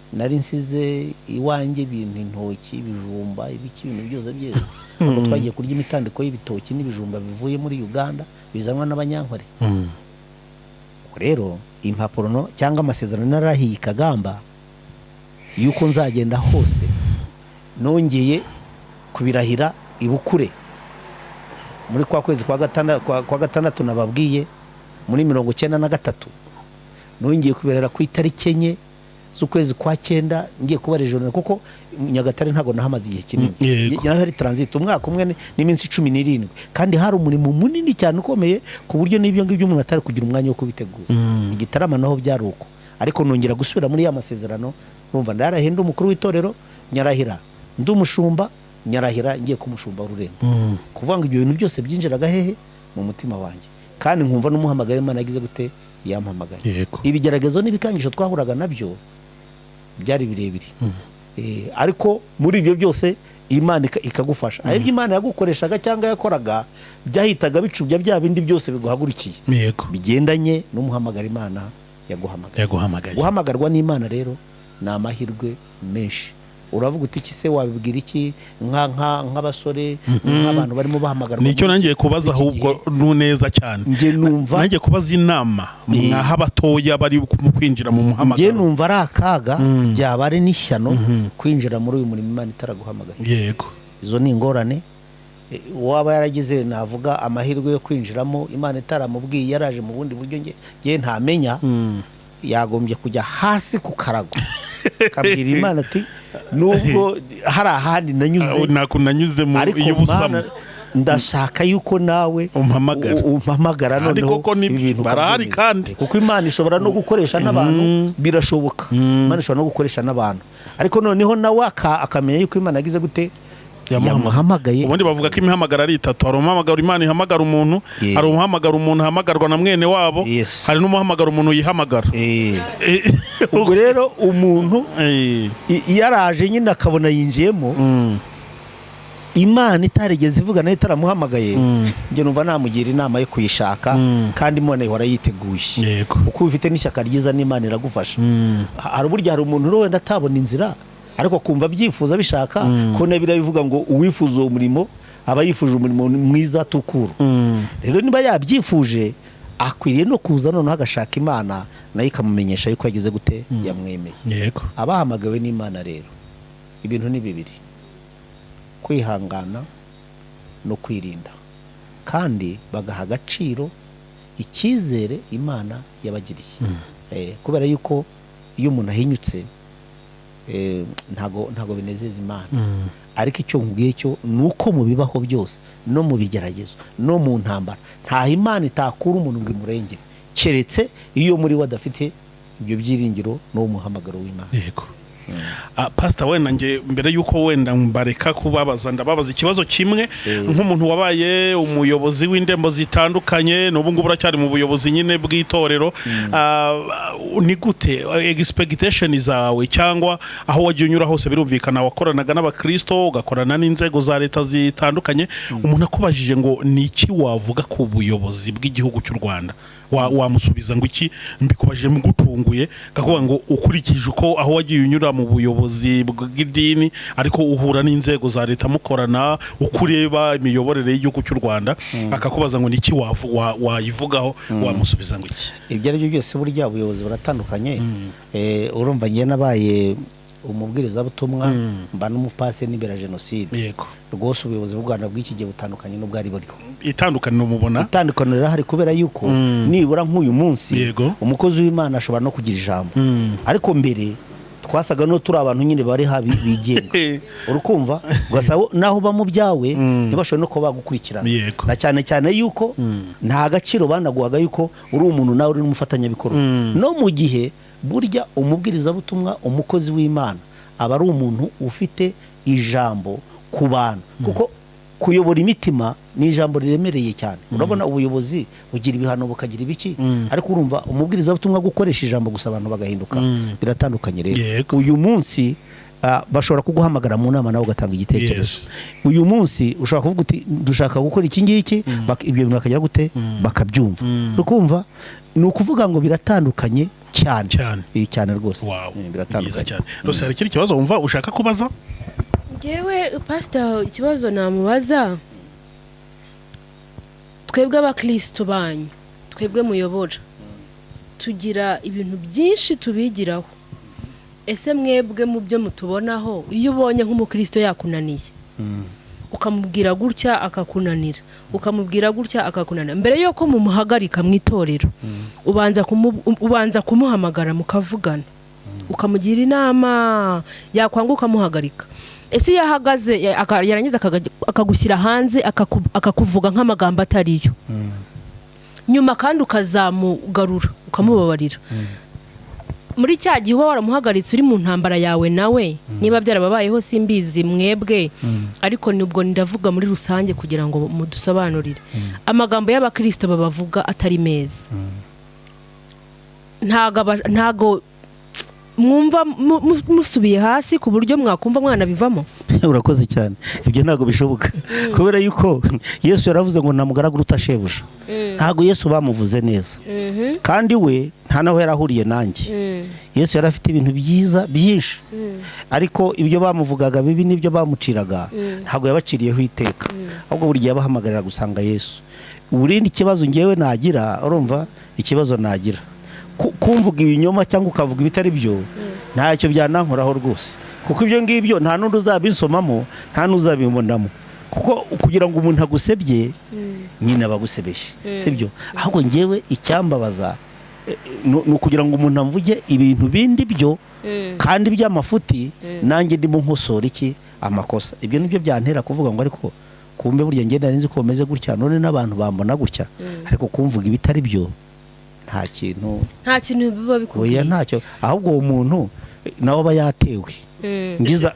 nari nsize iwanjye ibintu, intoki, ibijumba, ibiki, ibintu byose byeze. Ahubwo twagiye kurya imitandiko y'ibitoki n'ibijumba bivuye muri Uganda bizanwa n'Abanyankore. Ubwo rero impapuro no cyangwa amasezerano narahiye i Kagamba yuko nzagenda hose, nongeye kubirahira ibukure muri kwa kwezi kwa gatandatu, kwa gatandatu nababwiye muri 93, nongeye kubirahira ku itariki 4 z'ukwezi kwa 9 ngiye kuba regional, kuko Nyagatare ntabwo nahamaze igihe kinini. Hari transit umwaka umwe n'iminsi 17, kandi hari umurimo munini cyane ukomeye ku buryo n'ibyo ngibyo umuntu atari kugira umwanya wo kubitegura. Igitarama naho byari uko, ariko nongera gusubira muri ya masezerano. Urumva, ndarahiye ndi umukuru w'itorero, nyarahira ndi umushumba, nyarahira ngiye kumushumba w'ururembo. Kuvuga ngo ibyo bintu byose byinjiraga hehe? Mu mutima wanjye, kandi nkumva n'umuhamagaro Imana yagize gute? Yampamagaye. Ibigeragezo n'ibikangisho twahuraga nabyo byari birebire. Ariko muri ibyo byose Imana ikagufasha. Aho ibyo Imana yagukoreshaga cyangwa yakoraga byahitaga bicubya bya bindi byose biguhagurukiye, bigendanye n'umuhamagaro Imana yaguhamagaye. Yaguhamagaye. Guhamagarwa n'Imana rero ni amahirwe menshi. Uravuga uti iki se wabibwira iki nk'abasore, nk'abantu barimo bahamagarwa Nicyo muri nangiye kubaza iki ahubwo gihe? Neza cyane. Njye numva Nangiye kubaza inama mwaha abatoya bari mu kwinjira mu njye muhamagaro. numva ari akaga, byaba ari n'ishyano kwinjira muri uyu murimo Imana itaraguhamagaye. Izo ni ingorane. Uwaba yaragize, navuga, amahirwe yo kwinjiramo Imana itaramubwiye, yaraje mu bundi buryo nge ntamenya, yagombye kujya hasi ku karago akabwira Imana ati nubwo hari ahandi nanyuze, Nako nanyuze mu ariko y'ubusamo, Mana, ndashaka yuko nawe umpamagara. Umpamagara Kandi noneho koko ni ibi bintu barahari ukabyemeza. kandi. Kuko Imana ishobora no gukoresha n'abantu, birashoboka. Imana ishobora no gukoresha n'abantu, ariko noneho nawe akamenya yuko Imana yagize gute? Yamuhamagaye. Ubundi bavuga ko imihamagaro ari itatu: hari umuhamagaro Imana ihamagara umuntu, hari umuhamagaro umuntu ahamagarwa na mwene wabo, hari n'umuhamagaro umuntu yihamagara. Ubwo rero umuntu yaraje nyine akabona yinjiyemo, Imana itarigeze ivuga nayo itaramuhamagaye, njye numva namugira inama yo kuyishaka, kandi Imana ihora yiteguye. Uko ufite n'ishyaka ryiza n'Imana iragufasha. Hari uburyo hari umuntu uri wenda atabona inzira, ariko akumva abyifuza, abishaka, ko na biriya bivuga ngo uwifuza uwo murimo aba yifuje umurimo mwiza tukuru. Rero niba yabyifuje, akwiriye no kuza noneho agashaka Imana, nayo ikamumenyesha yuko yagize gute? Yamwemeye. Abahamagawe n'Imana rero, ibintu ni bibiri: kwihangana no kwirinda, kandi bagaha agaciro icyizere Imana yabagiriye. Kubera yuko iyo umuntu ahinyutse, ntago binezeza Imana. Ariko icyo nkubwiye cyo ni uko mu bibaho byose, no mu bigeragezo, no mu ntambara, ntaho Imana itakura umuntu ngo imurengere, keretse iyo muri we adafite ibyo byiringiro n'uwo muhamagaro w'Imana. Yego. Pastor, wenda nge mbere yuko wenda mbareka kubabaza, ndababaza ikibazo kimwe. Nk'umuntu wabaye umuyobozi w'indembo zitandukanye, n'ubu ngubu uracyari mu buyobozi nyine bw'itorero, ni gute expectation zawe cyangwa aho wagiye unyura hose, birumvikana wakoranaga n'abakristo, ugakorana n'inzego za leta zitandukanye, umuntu akubajije ngo ni iki wavuga ku buyobozi bw'igihugu cy'u Rwanda, wamusubiza ngo iki? Mbikubajije mugutunguye, kakuvuga ngo ukurikije uko aho wagiye unyura mu buyobozi bw'idini, ariko uhura n'inzego za leta mukorana, uko ureba imiyoborere y'igihugu cy'u Rwanda, akakubaza ngo ni iki wayivugaho, wamusubiza ngo iki? Ibyo ari byo byose, burya ubuyobozi buratandukanye. Urumva ngiye nabaye Umubwirizabutumwa, mba n'umupasiteri n'imbere ya jenoside. Rwose ubuyobozi bw'u Rwanda bw'iki gihe butandukanye n'ubwari buriho. Itandukaniro mubona? Itandukaniro rirahari, kubera yuko nibura nk'uyu munsi umukozi w'Imana ashobora no kugira ijambo, ariko mbere twasaga no turi abantu nyine bari habi bigenga, urukumva, ugasaba naho uba mu byawe ntibashobore no kuba bagukurikirana, na cyane cyane yuko nta gaciro banaguhaga yuko uri umuntu nawe uri n'umufatanyabikorwa. No mu gihe burya umubwirizabutumwa, umukozi w'Imana, aba ari umuntu ufite ijambo ku bantu, kuko kuyobora imitima ni ijambo riremereye cyane. Urabona ubuyobozi bugira ibihano, bukagira ibiki, ariko urumva umubwirizabutumwa gukoresha ijambo gusa abantu bagahinduka, biratandukanye rero. Uyu munsi bashobora kuguhamagara mu nama nawe ugatanga igitekerezo. Uyu munsi ushobora kuvuga uti dushaka gukora iki ngiki, ibyo bintu bakagira gute, bakabyumva. Ukumva ni ukuvuga ngo biratandukanye cyane. Cyane. Cyane rwose. Wow. Byiza Biratandukanye. cyane rwose. Hari ikindi kibazo wumva ushaka kubaza? Ngewe pasita, ikibazo namubaza, twebwe abakirisitu banyu, twebwe muyobora, tugira ibintu byinshi tubigiraho. Ese mwebwe mu byo mutubonaho, iyo ubonye nk'umukristo yakunaniye, ukamubwira gutya akakunanira, ukamubwira gutya akakunanira, mbere y'uko mumuhagarika mu itorero, ubanza kumuhamagara mukavugana, ukamugira inama, yakwanga ukamuhagarika? Ese iyo ahagaze yarangiza akagushyira hanze, akakuvuga nk'amagambo atariyo, nyuma kandi ukazamugarura ukamubabarira, muri cya gihe uba waramuhagaritse uri mu ntambara yawe nawe, niba byarababayeho simbizi mwebwe, ariko nubwo ndavuga muri rusange kugira ngo mudusobanurire, amagambo y'abakirisito babavuga atari meza, ntago mwumva musubiye hasi ku buryo mwakumva mwanabivamo? Urakoze cyane. Ibyo ntabwo bishoboka, kubera yuko Yesu yaravuze ngo nta mugaragu uruta shebuja. Ntabwo Yesu bamuvuze neza, kandi we nta naho yarahuriye nanjye. Yesu yari afite ibintu byiza byinshi, ariko ibyo bamuvugaga bibi n'ibyo bamuciraga ntabwo yabaciriyeho iteka, ahubwo buri gihe yabahamagarira gusanga Yesu. Uburindi ikibazo ngewe nagira, urumva ikibazo nagira, kumvuga ibinyoma cyangwa ukavuga ibitari byo, ntacyo byanankoraho rwose, kuko ibyo ngibyo nta n'undi uzabinsomamo, nta n'uzabibonamo, kuko kugira ngo umuntu agusebye nyine aba agusebeshe, sibyo? Ahubwo ngewe icyambabaza ni ukugira ngo umuntu amvuge ibintu bindi byo kandi by'amafuti, nanjye ndimo nkosora iki amakosa. Ibyo nibyo byantera kuvuga ngo ariko kumbe burya njye nari nzi ko bameze gutya, none n'abantu bambona gutya. Ariko kumvuga ibitari byo nta kintu Nta kintu biba oya, bikubwiye? Ntacyo. Ahubwo uwo muntu nawe aba yatewe.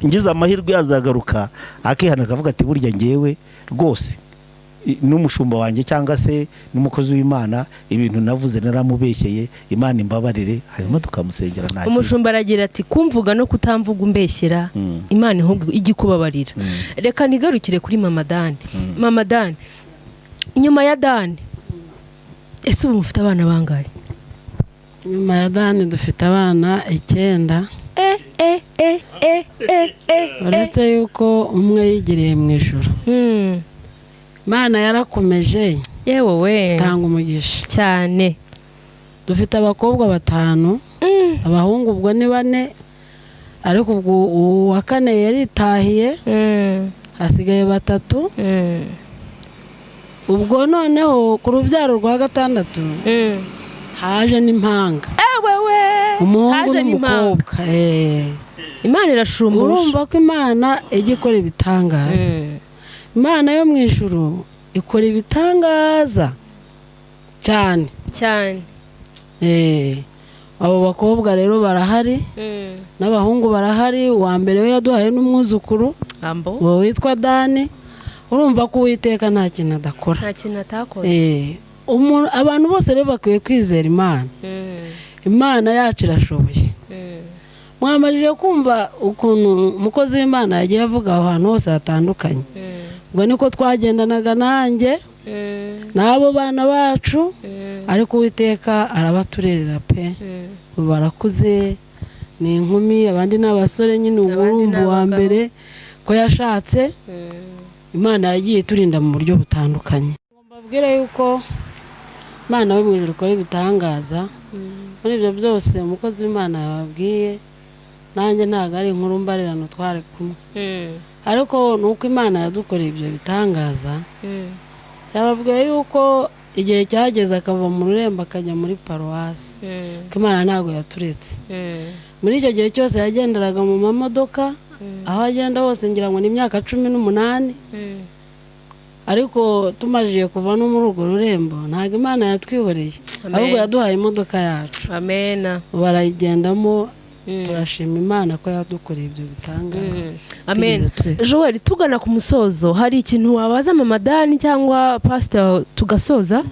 Ngize amahirwe yazagaruka akihana, akavuga ati burya ngewe rwose n'umushumba wanjye cyangwa se n'umukozi w'Imana, ibintu navuze naramubeshyeye, Imana imbabarire, hanyuma tukamusengera, nta kintu. Umushumba aragira ati kumvuga no kutamvuga umbeshyera, Imana ihubwo ijya ikubabarira. Reka nigarukire kuri Mama Dani. Mama Dani, nyuma ya Dani, ese ubu mufite abana bangahe? Nyuma ya Dani dufite abana 9. E e e e e e e Uretse yuko umwe yigiriye mu ijuru. Imana yarakomeje Yewe we! itanga umugisha. Cyane. Dufite abakobwa 5, abahungu ubwo ni 4, ariko ubwo uwa kane yaritahiye, hasigaye 3. Ubwo noneho ku rubyaro rwa 6 haje n'impanga, Ewe we! umuhungu Haje n'impanga. n'umukobwa. Imana irashumbusha. Urumva ko Imana ijya ikora ibitangaza. Imana yo mu ijuru ikora ibitangaza cyane. Cyane. Abo bakobwa rero barahari, n'abahungu barahari. Uwa mbere we yaduhaye n'umwuzukuru, Ambo. uwo witwa Dani. Urumva ko Uwiteka nta kintu adakora. Nta kintu atakoze. Abantu bose rero bakwiye kwizera Imana. Imana yacu irashoboye. Mwamajije kumva ukuntu umukozi w'Imana yagiye avuga aho hantu hose hatandukanye. Ubwo niko twagendanaga nanjye n'abo bana bacu, ariko Uwiteka arabaturerera pe. Ubu barakuze, ni inkumi, abandi ni abasore nyine. Ubu Abandi ni urumva uwa abagabo. mbere ko yashatse. Imana yagiye iturinda mu buryo butandukanye. Mbabwire yuko Imana yo mu ijuru ikora ibitangaza. Muri ibyo byose umukozi w'Imana yababwiye, Nanjye ntabwo ari inkuru mbarirano, twari kumwe, ariko ni uko Imana yadukoreye ibyo bitangaza. Yababwiye yuko igihe cyageze akava mu rurembo akajya muri paruwasi, ko Imana ntabwo yaturetse. Muri icyo gihe cyose yagenderaga mu mamodoka, aho agenda hose, ngira ngo ni imyaka 18. Ariko tumajije kuva no muri urwo rurembo, ntabwo Imana yatwihoreye, Amen. ahubwo yaduhaye imodoka yacu. Amena. Barayigendamo. Turashima Imana ko yadukoreye ibyo bitangaza. Amen. Tugeze Joel, tugana ku musozo, hari ikintu wabaza Mama Dani cyangwa pastor tugasoza?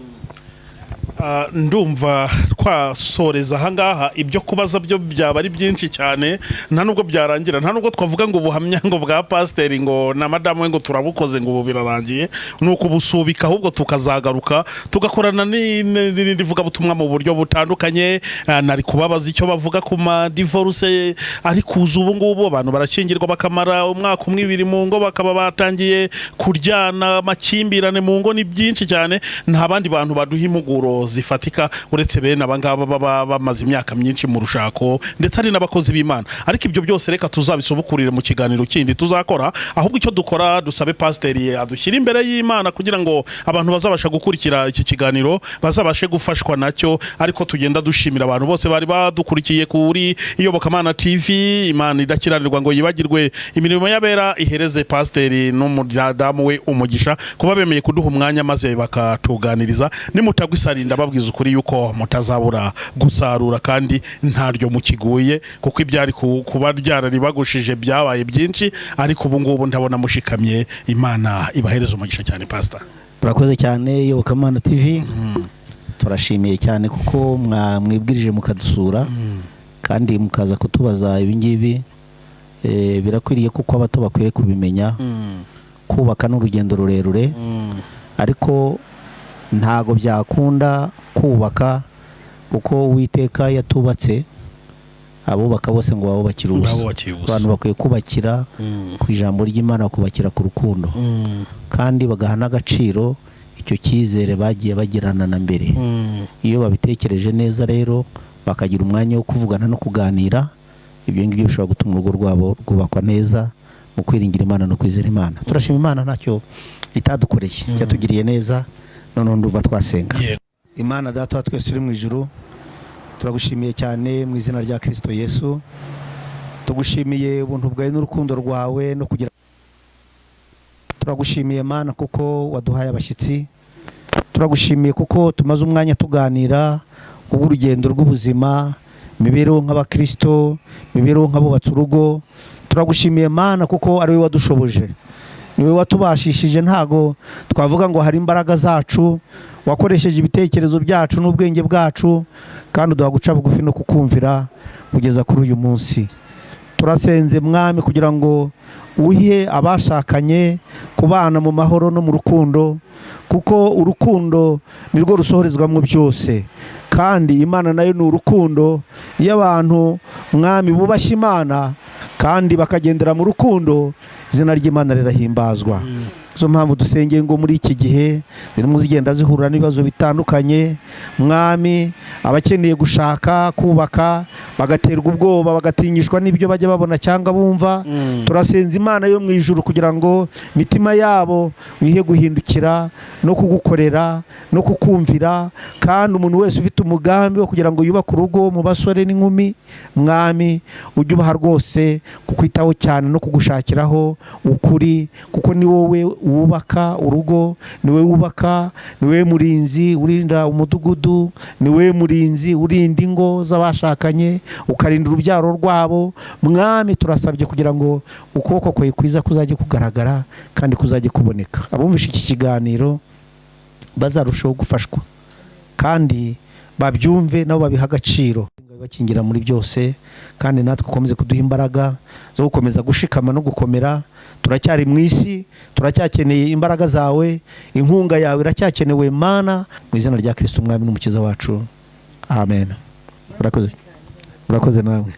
Ndumva twasoreza ahangaha. Ibyo kubaza byo byaba ari byinshi cyane, nta nubwo byarangira, nta nubwo twavuga ngo ubuhamya ngo bwa pasiteri ngo na madamu we ngo turabukoze ngo ubu birarangiye. Ni ukubusubika, ahubwo tukazagaruka tugakorana n'irindi vugabutumwa mu buryo butandukanye. Nari kubabaza icyo bavuga ku madivorce ari kuza ubu ngubu. Abantu barakingirwa bakamara umwaka umwe, ibiri mu ngo, bakaba batangiye kuryana. Amakimbirane mu ngo ni byinshi cyane. Nta bandi bantu baduha impuguro zifatika uretse bene aba ngaba baba bamaze imyaka myinshi mu rushako, ndetse ari n'abakozi b'Imana. Ariko ibyo byose reka tuzabisubukurire mu kiganiro kindi tuzakora. Ahubwo icyo dukora, dusabe pasiteri adushyire imbere y'Imana kugira ngo abantu bazabasha gukurikira iki kiganiro bazabashe gufashwa nacyo. Ariko tugenda dushimira abantu bose bari badukurikiye kuri Iyobokamana TV. Imana idakiranirwa ngo yibagirwe imirimo y'abera ihereze pasiteri n'umudamu we umugisha kuba bemeye kuduha umwanya maze bakatuganiriza. Nimutagwa isari, ndababwiza ukuri yuko mutazabura gusarura, kandi ntaryo mukiguye, kuko ibyari kuba byararibagushije byabaye byinshi, ariko ubu ngubu ndabona mushikamye. Imana ibahereze umugisha cyane, pastor. Murakoze cyane, Iyobokamana TV. Turashimiye cyane kuko mwibwirije mukadusura kandi mukaza kutubaza ibingibi. Birakwiriye kuko abato bakwiriye kubimenya. Kubaka ni urugendo rurerure, ariko ntago byakunda kubaka kuko Uwiteka yatubatse, abubaka bose ngo babubakire ubusa. Babubakiye ubusa. Abantu bakwiye kubakira ku ijambo ry'Imana, bakubakira ku rukundo, kandi bagaha n'agaciro icyo cyizere bagiye bagirana na mbere. Iyo babitekereje neza rero, bakagira umwanya wo kuvugana no kuganira, ibyo ngibyo bishobora gutuma urugo rwabo rwubakwa neza mu kwiringira Imana no kwizera Imana. Turashima Imana, ntacyo itadukoreye, yatugiriye neza. Noneho ndumva twasenga. Yego. Imana Data wa twese uri mu ijuru, turagushimiye cyane mu izina rya Kristo Yesu. Tugushimiye ubuntu bwawe n'urukundo rwawe no kugira. Turagushimiye Mana kuko waduhaye abashyitsi. Turagushimiye kuko tumaze umwanya tuganira kubw'urugendo rw'ubuzima, imibereho nk'abakristo, imibereho nk'abubatse urugo. Turagushimiye Mana kuko ari wowe wadushoboje, ni wowe watubashishije. Ntago twavuga ngo hari imbaraga zacu, wakoresheje ibitekerezo byacu n'ubwenge bwacu, kandi uduha guca bugufi no kukumvira kugeza kuri uyu munsi. Turasenze Mwami kugira ngo uhe abashakanye kubana mu mahoro no mu rukundo, kuko urukundo nirwo rusohorezwamo byose, kandi Imana nayo ni urukundo. Iyo abantu, Mwami, bubashye Imana kandi bakagendera mu rukundo, izina ry'Imana rirahimbazwa. Izo mpamvu dusengeye ngo muri iki gihe zirimo zigenda zihura n'ibibazo bitandukanye, Mwami, abakeneye gushaka kubaka bagaterwa ubwoba, bagatinyishwa n'ibyo bajya babona cyangwa bumva, turasenza Imana yo mu ijuru kugira ngo imitima yabo wihe guhindukira no kugukorera no kukumvira. Kandi umuntu wese ufite umugambi wo kugira ngo yubake urugo mu basore n'inkumi, Mwami, ujye ubaha rwose kukwitaho cyane no kugushakiraho ukuri, kuko ni wowe wubaka urugo, ni wowe wubaka, ni wowe murinzi urinda umudugudu, ni wowe murinzi urinda ingo z'abashakanye, ukarinda urubyaro rwabo. Mwami, turasabye kugira ngo ukuboko kwawe kwiza kuzajye kugaragara kandi kuzajye kuboneka. Abumvishe iki kiganiro bazarushaho gufashwa kandi babyumve nabo babiha agaciro, bakingira muri byose. Kandi natwe ukomeze kuduha imbaraga zo gukomeza gushikama no gukomera. Turacyari mu isi, turacyakeneye imbaraga zawe, inkunga yawe iracyakenewe Mana, mu izina rya Kristo Umwami n'Umukiza wacu, amen. Murakoze, murakoze namwe.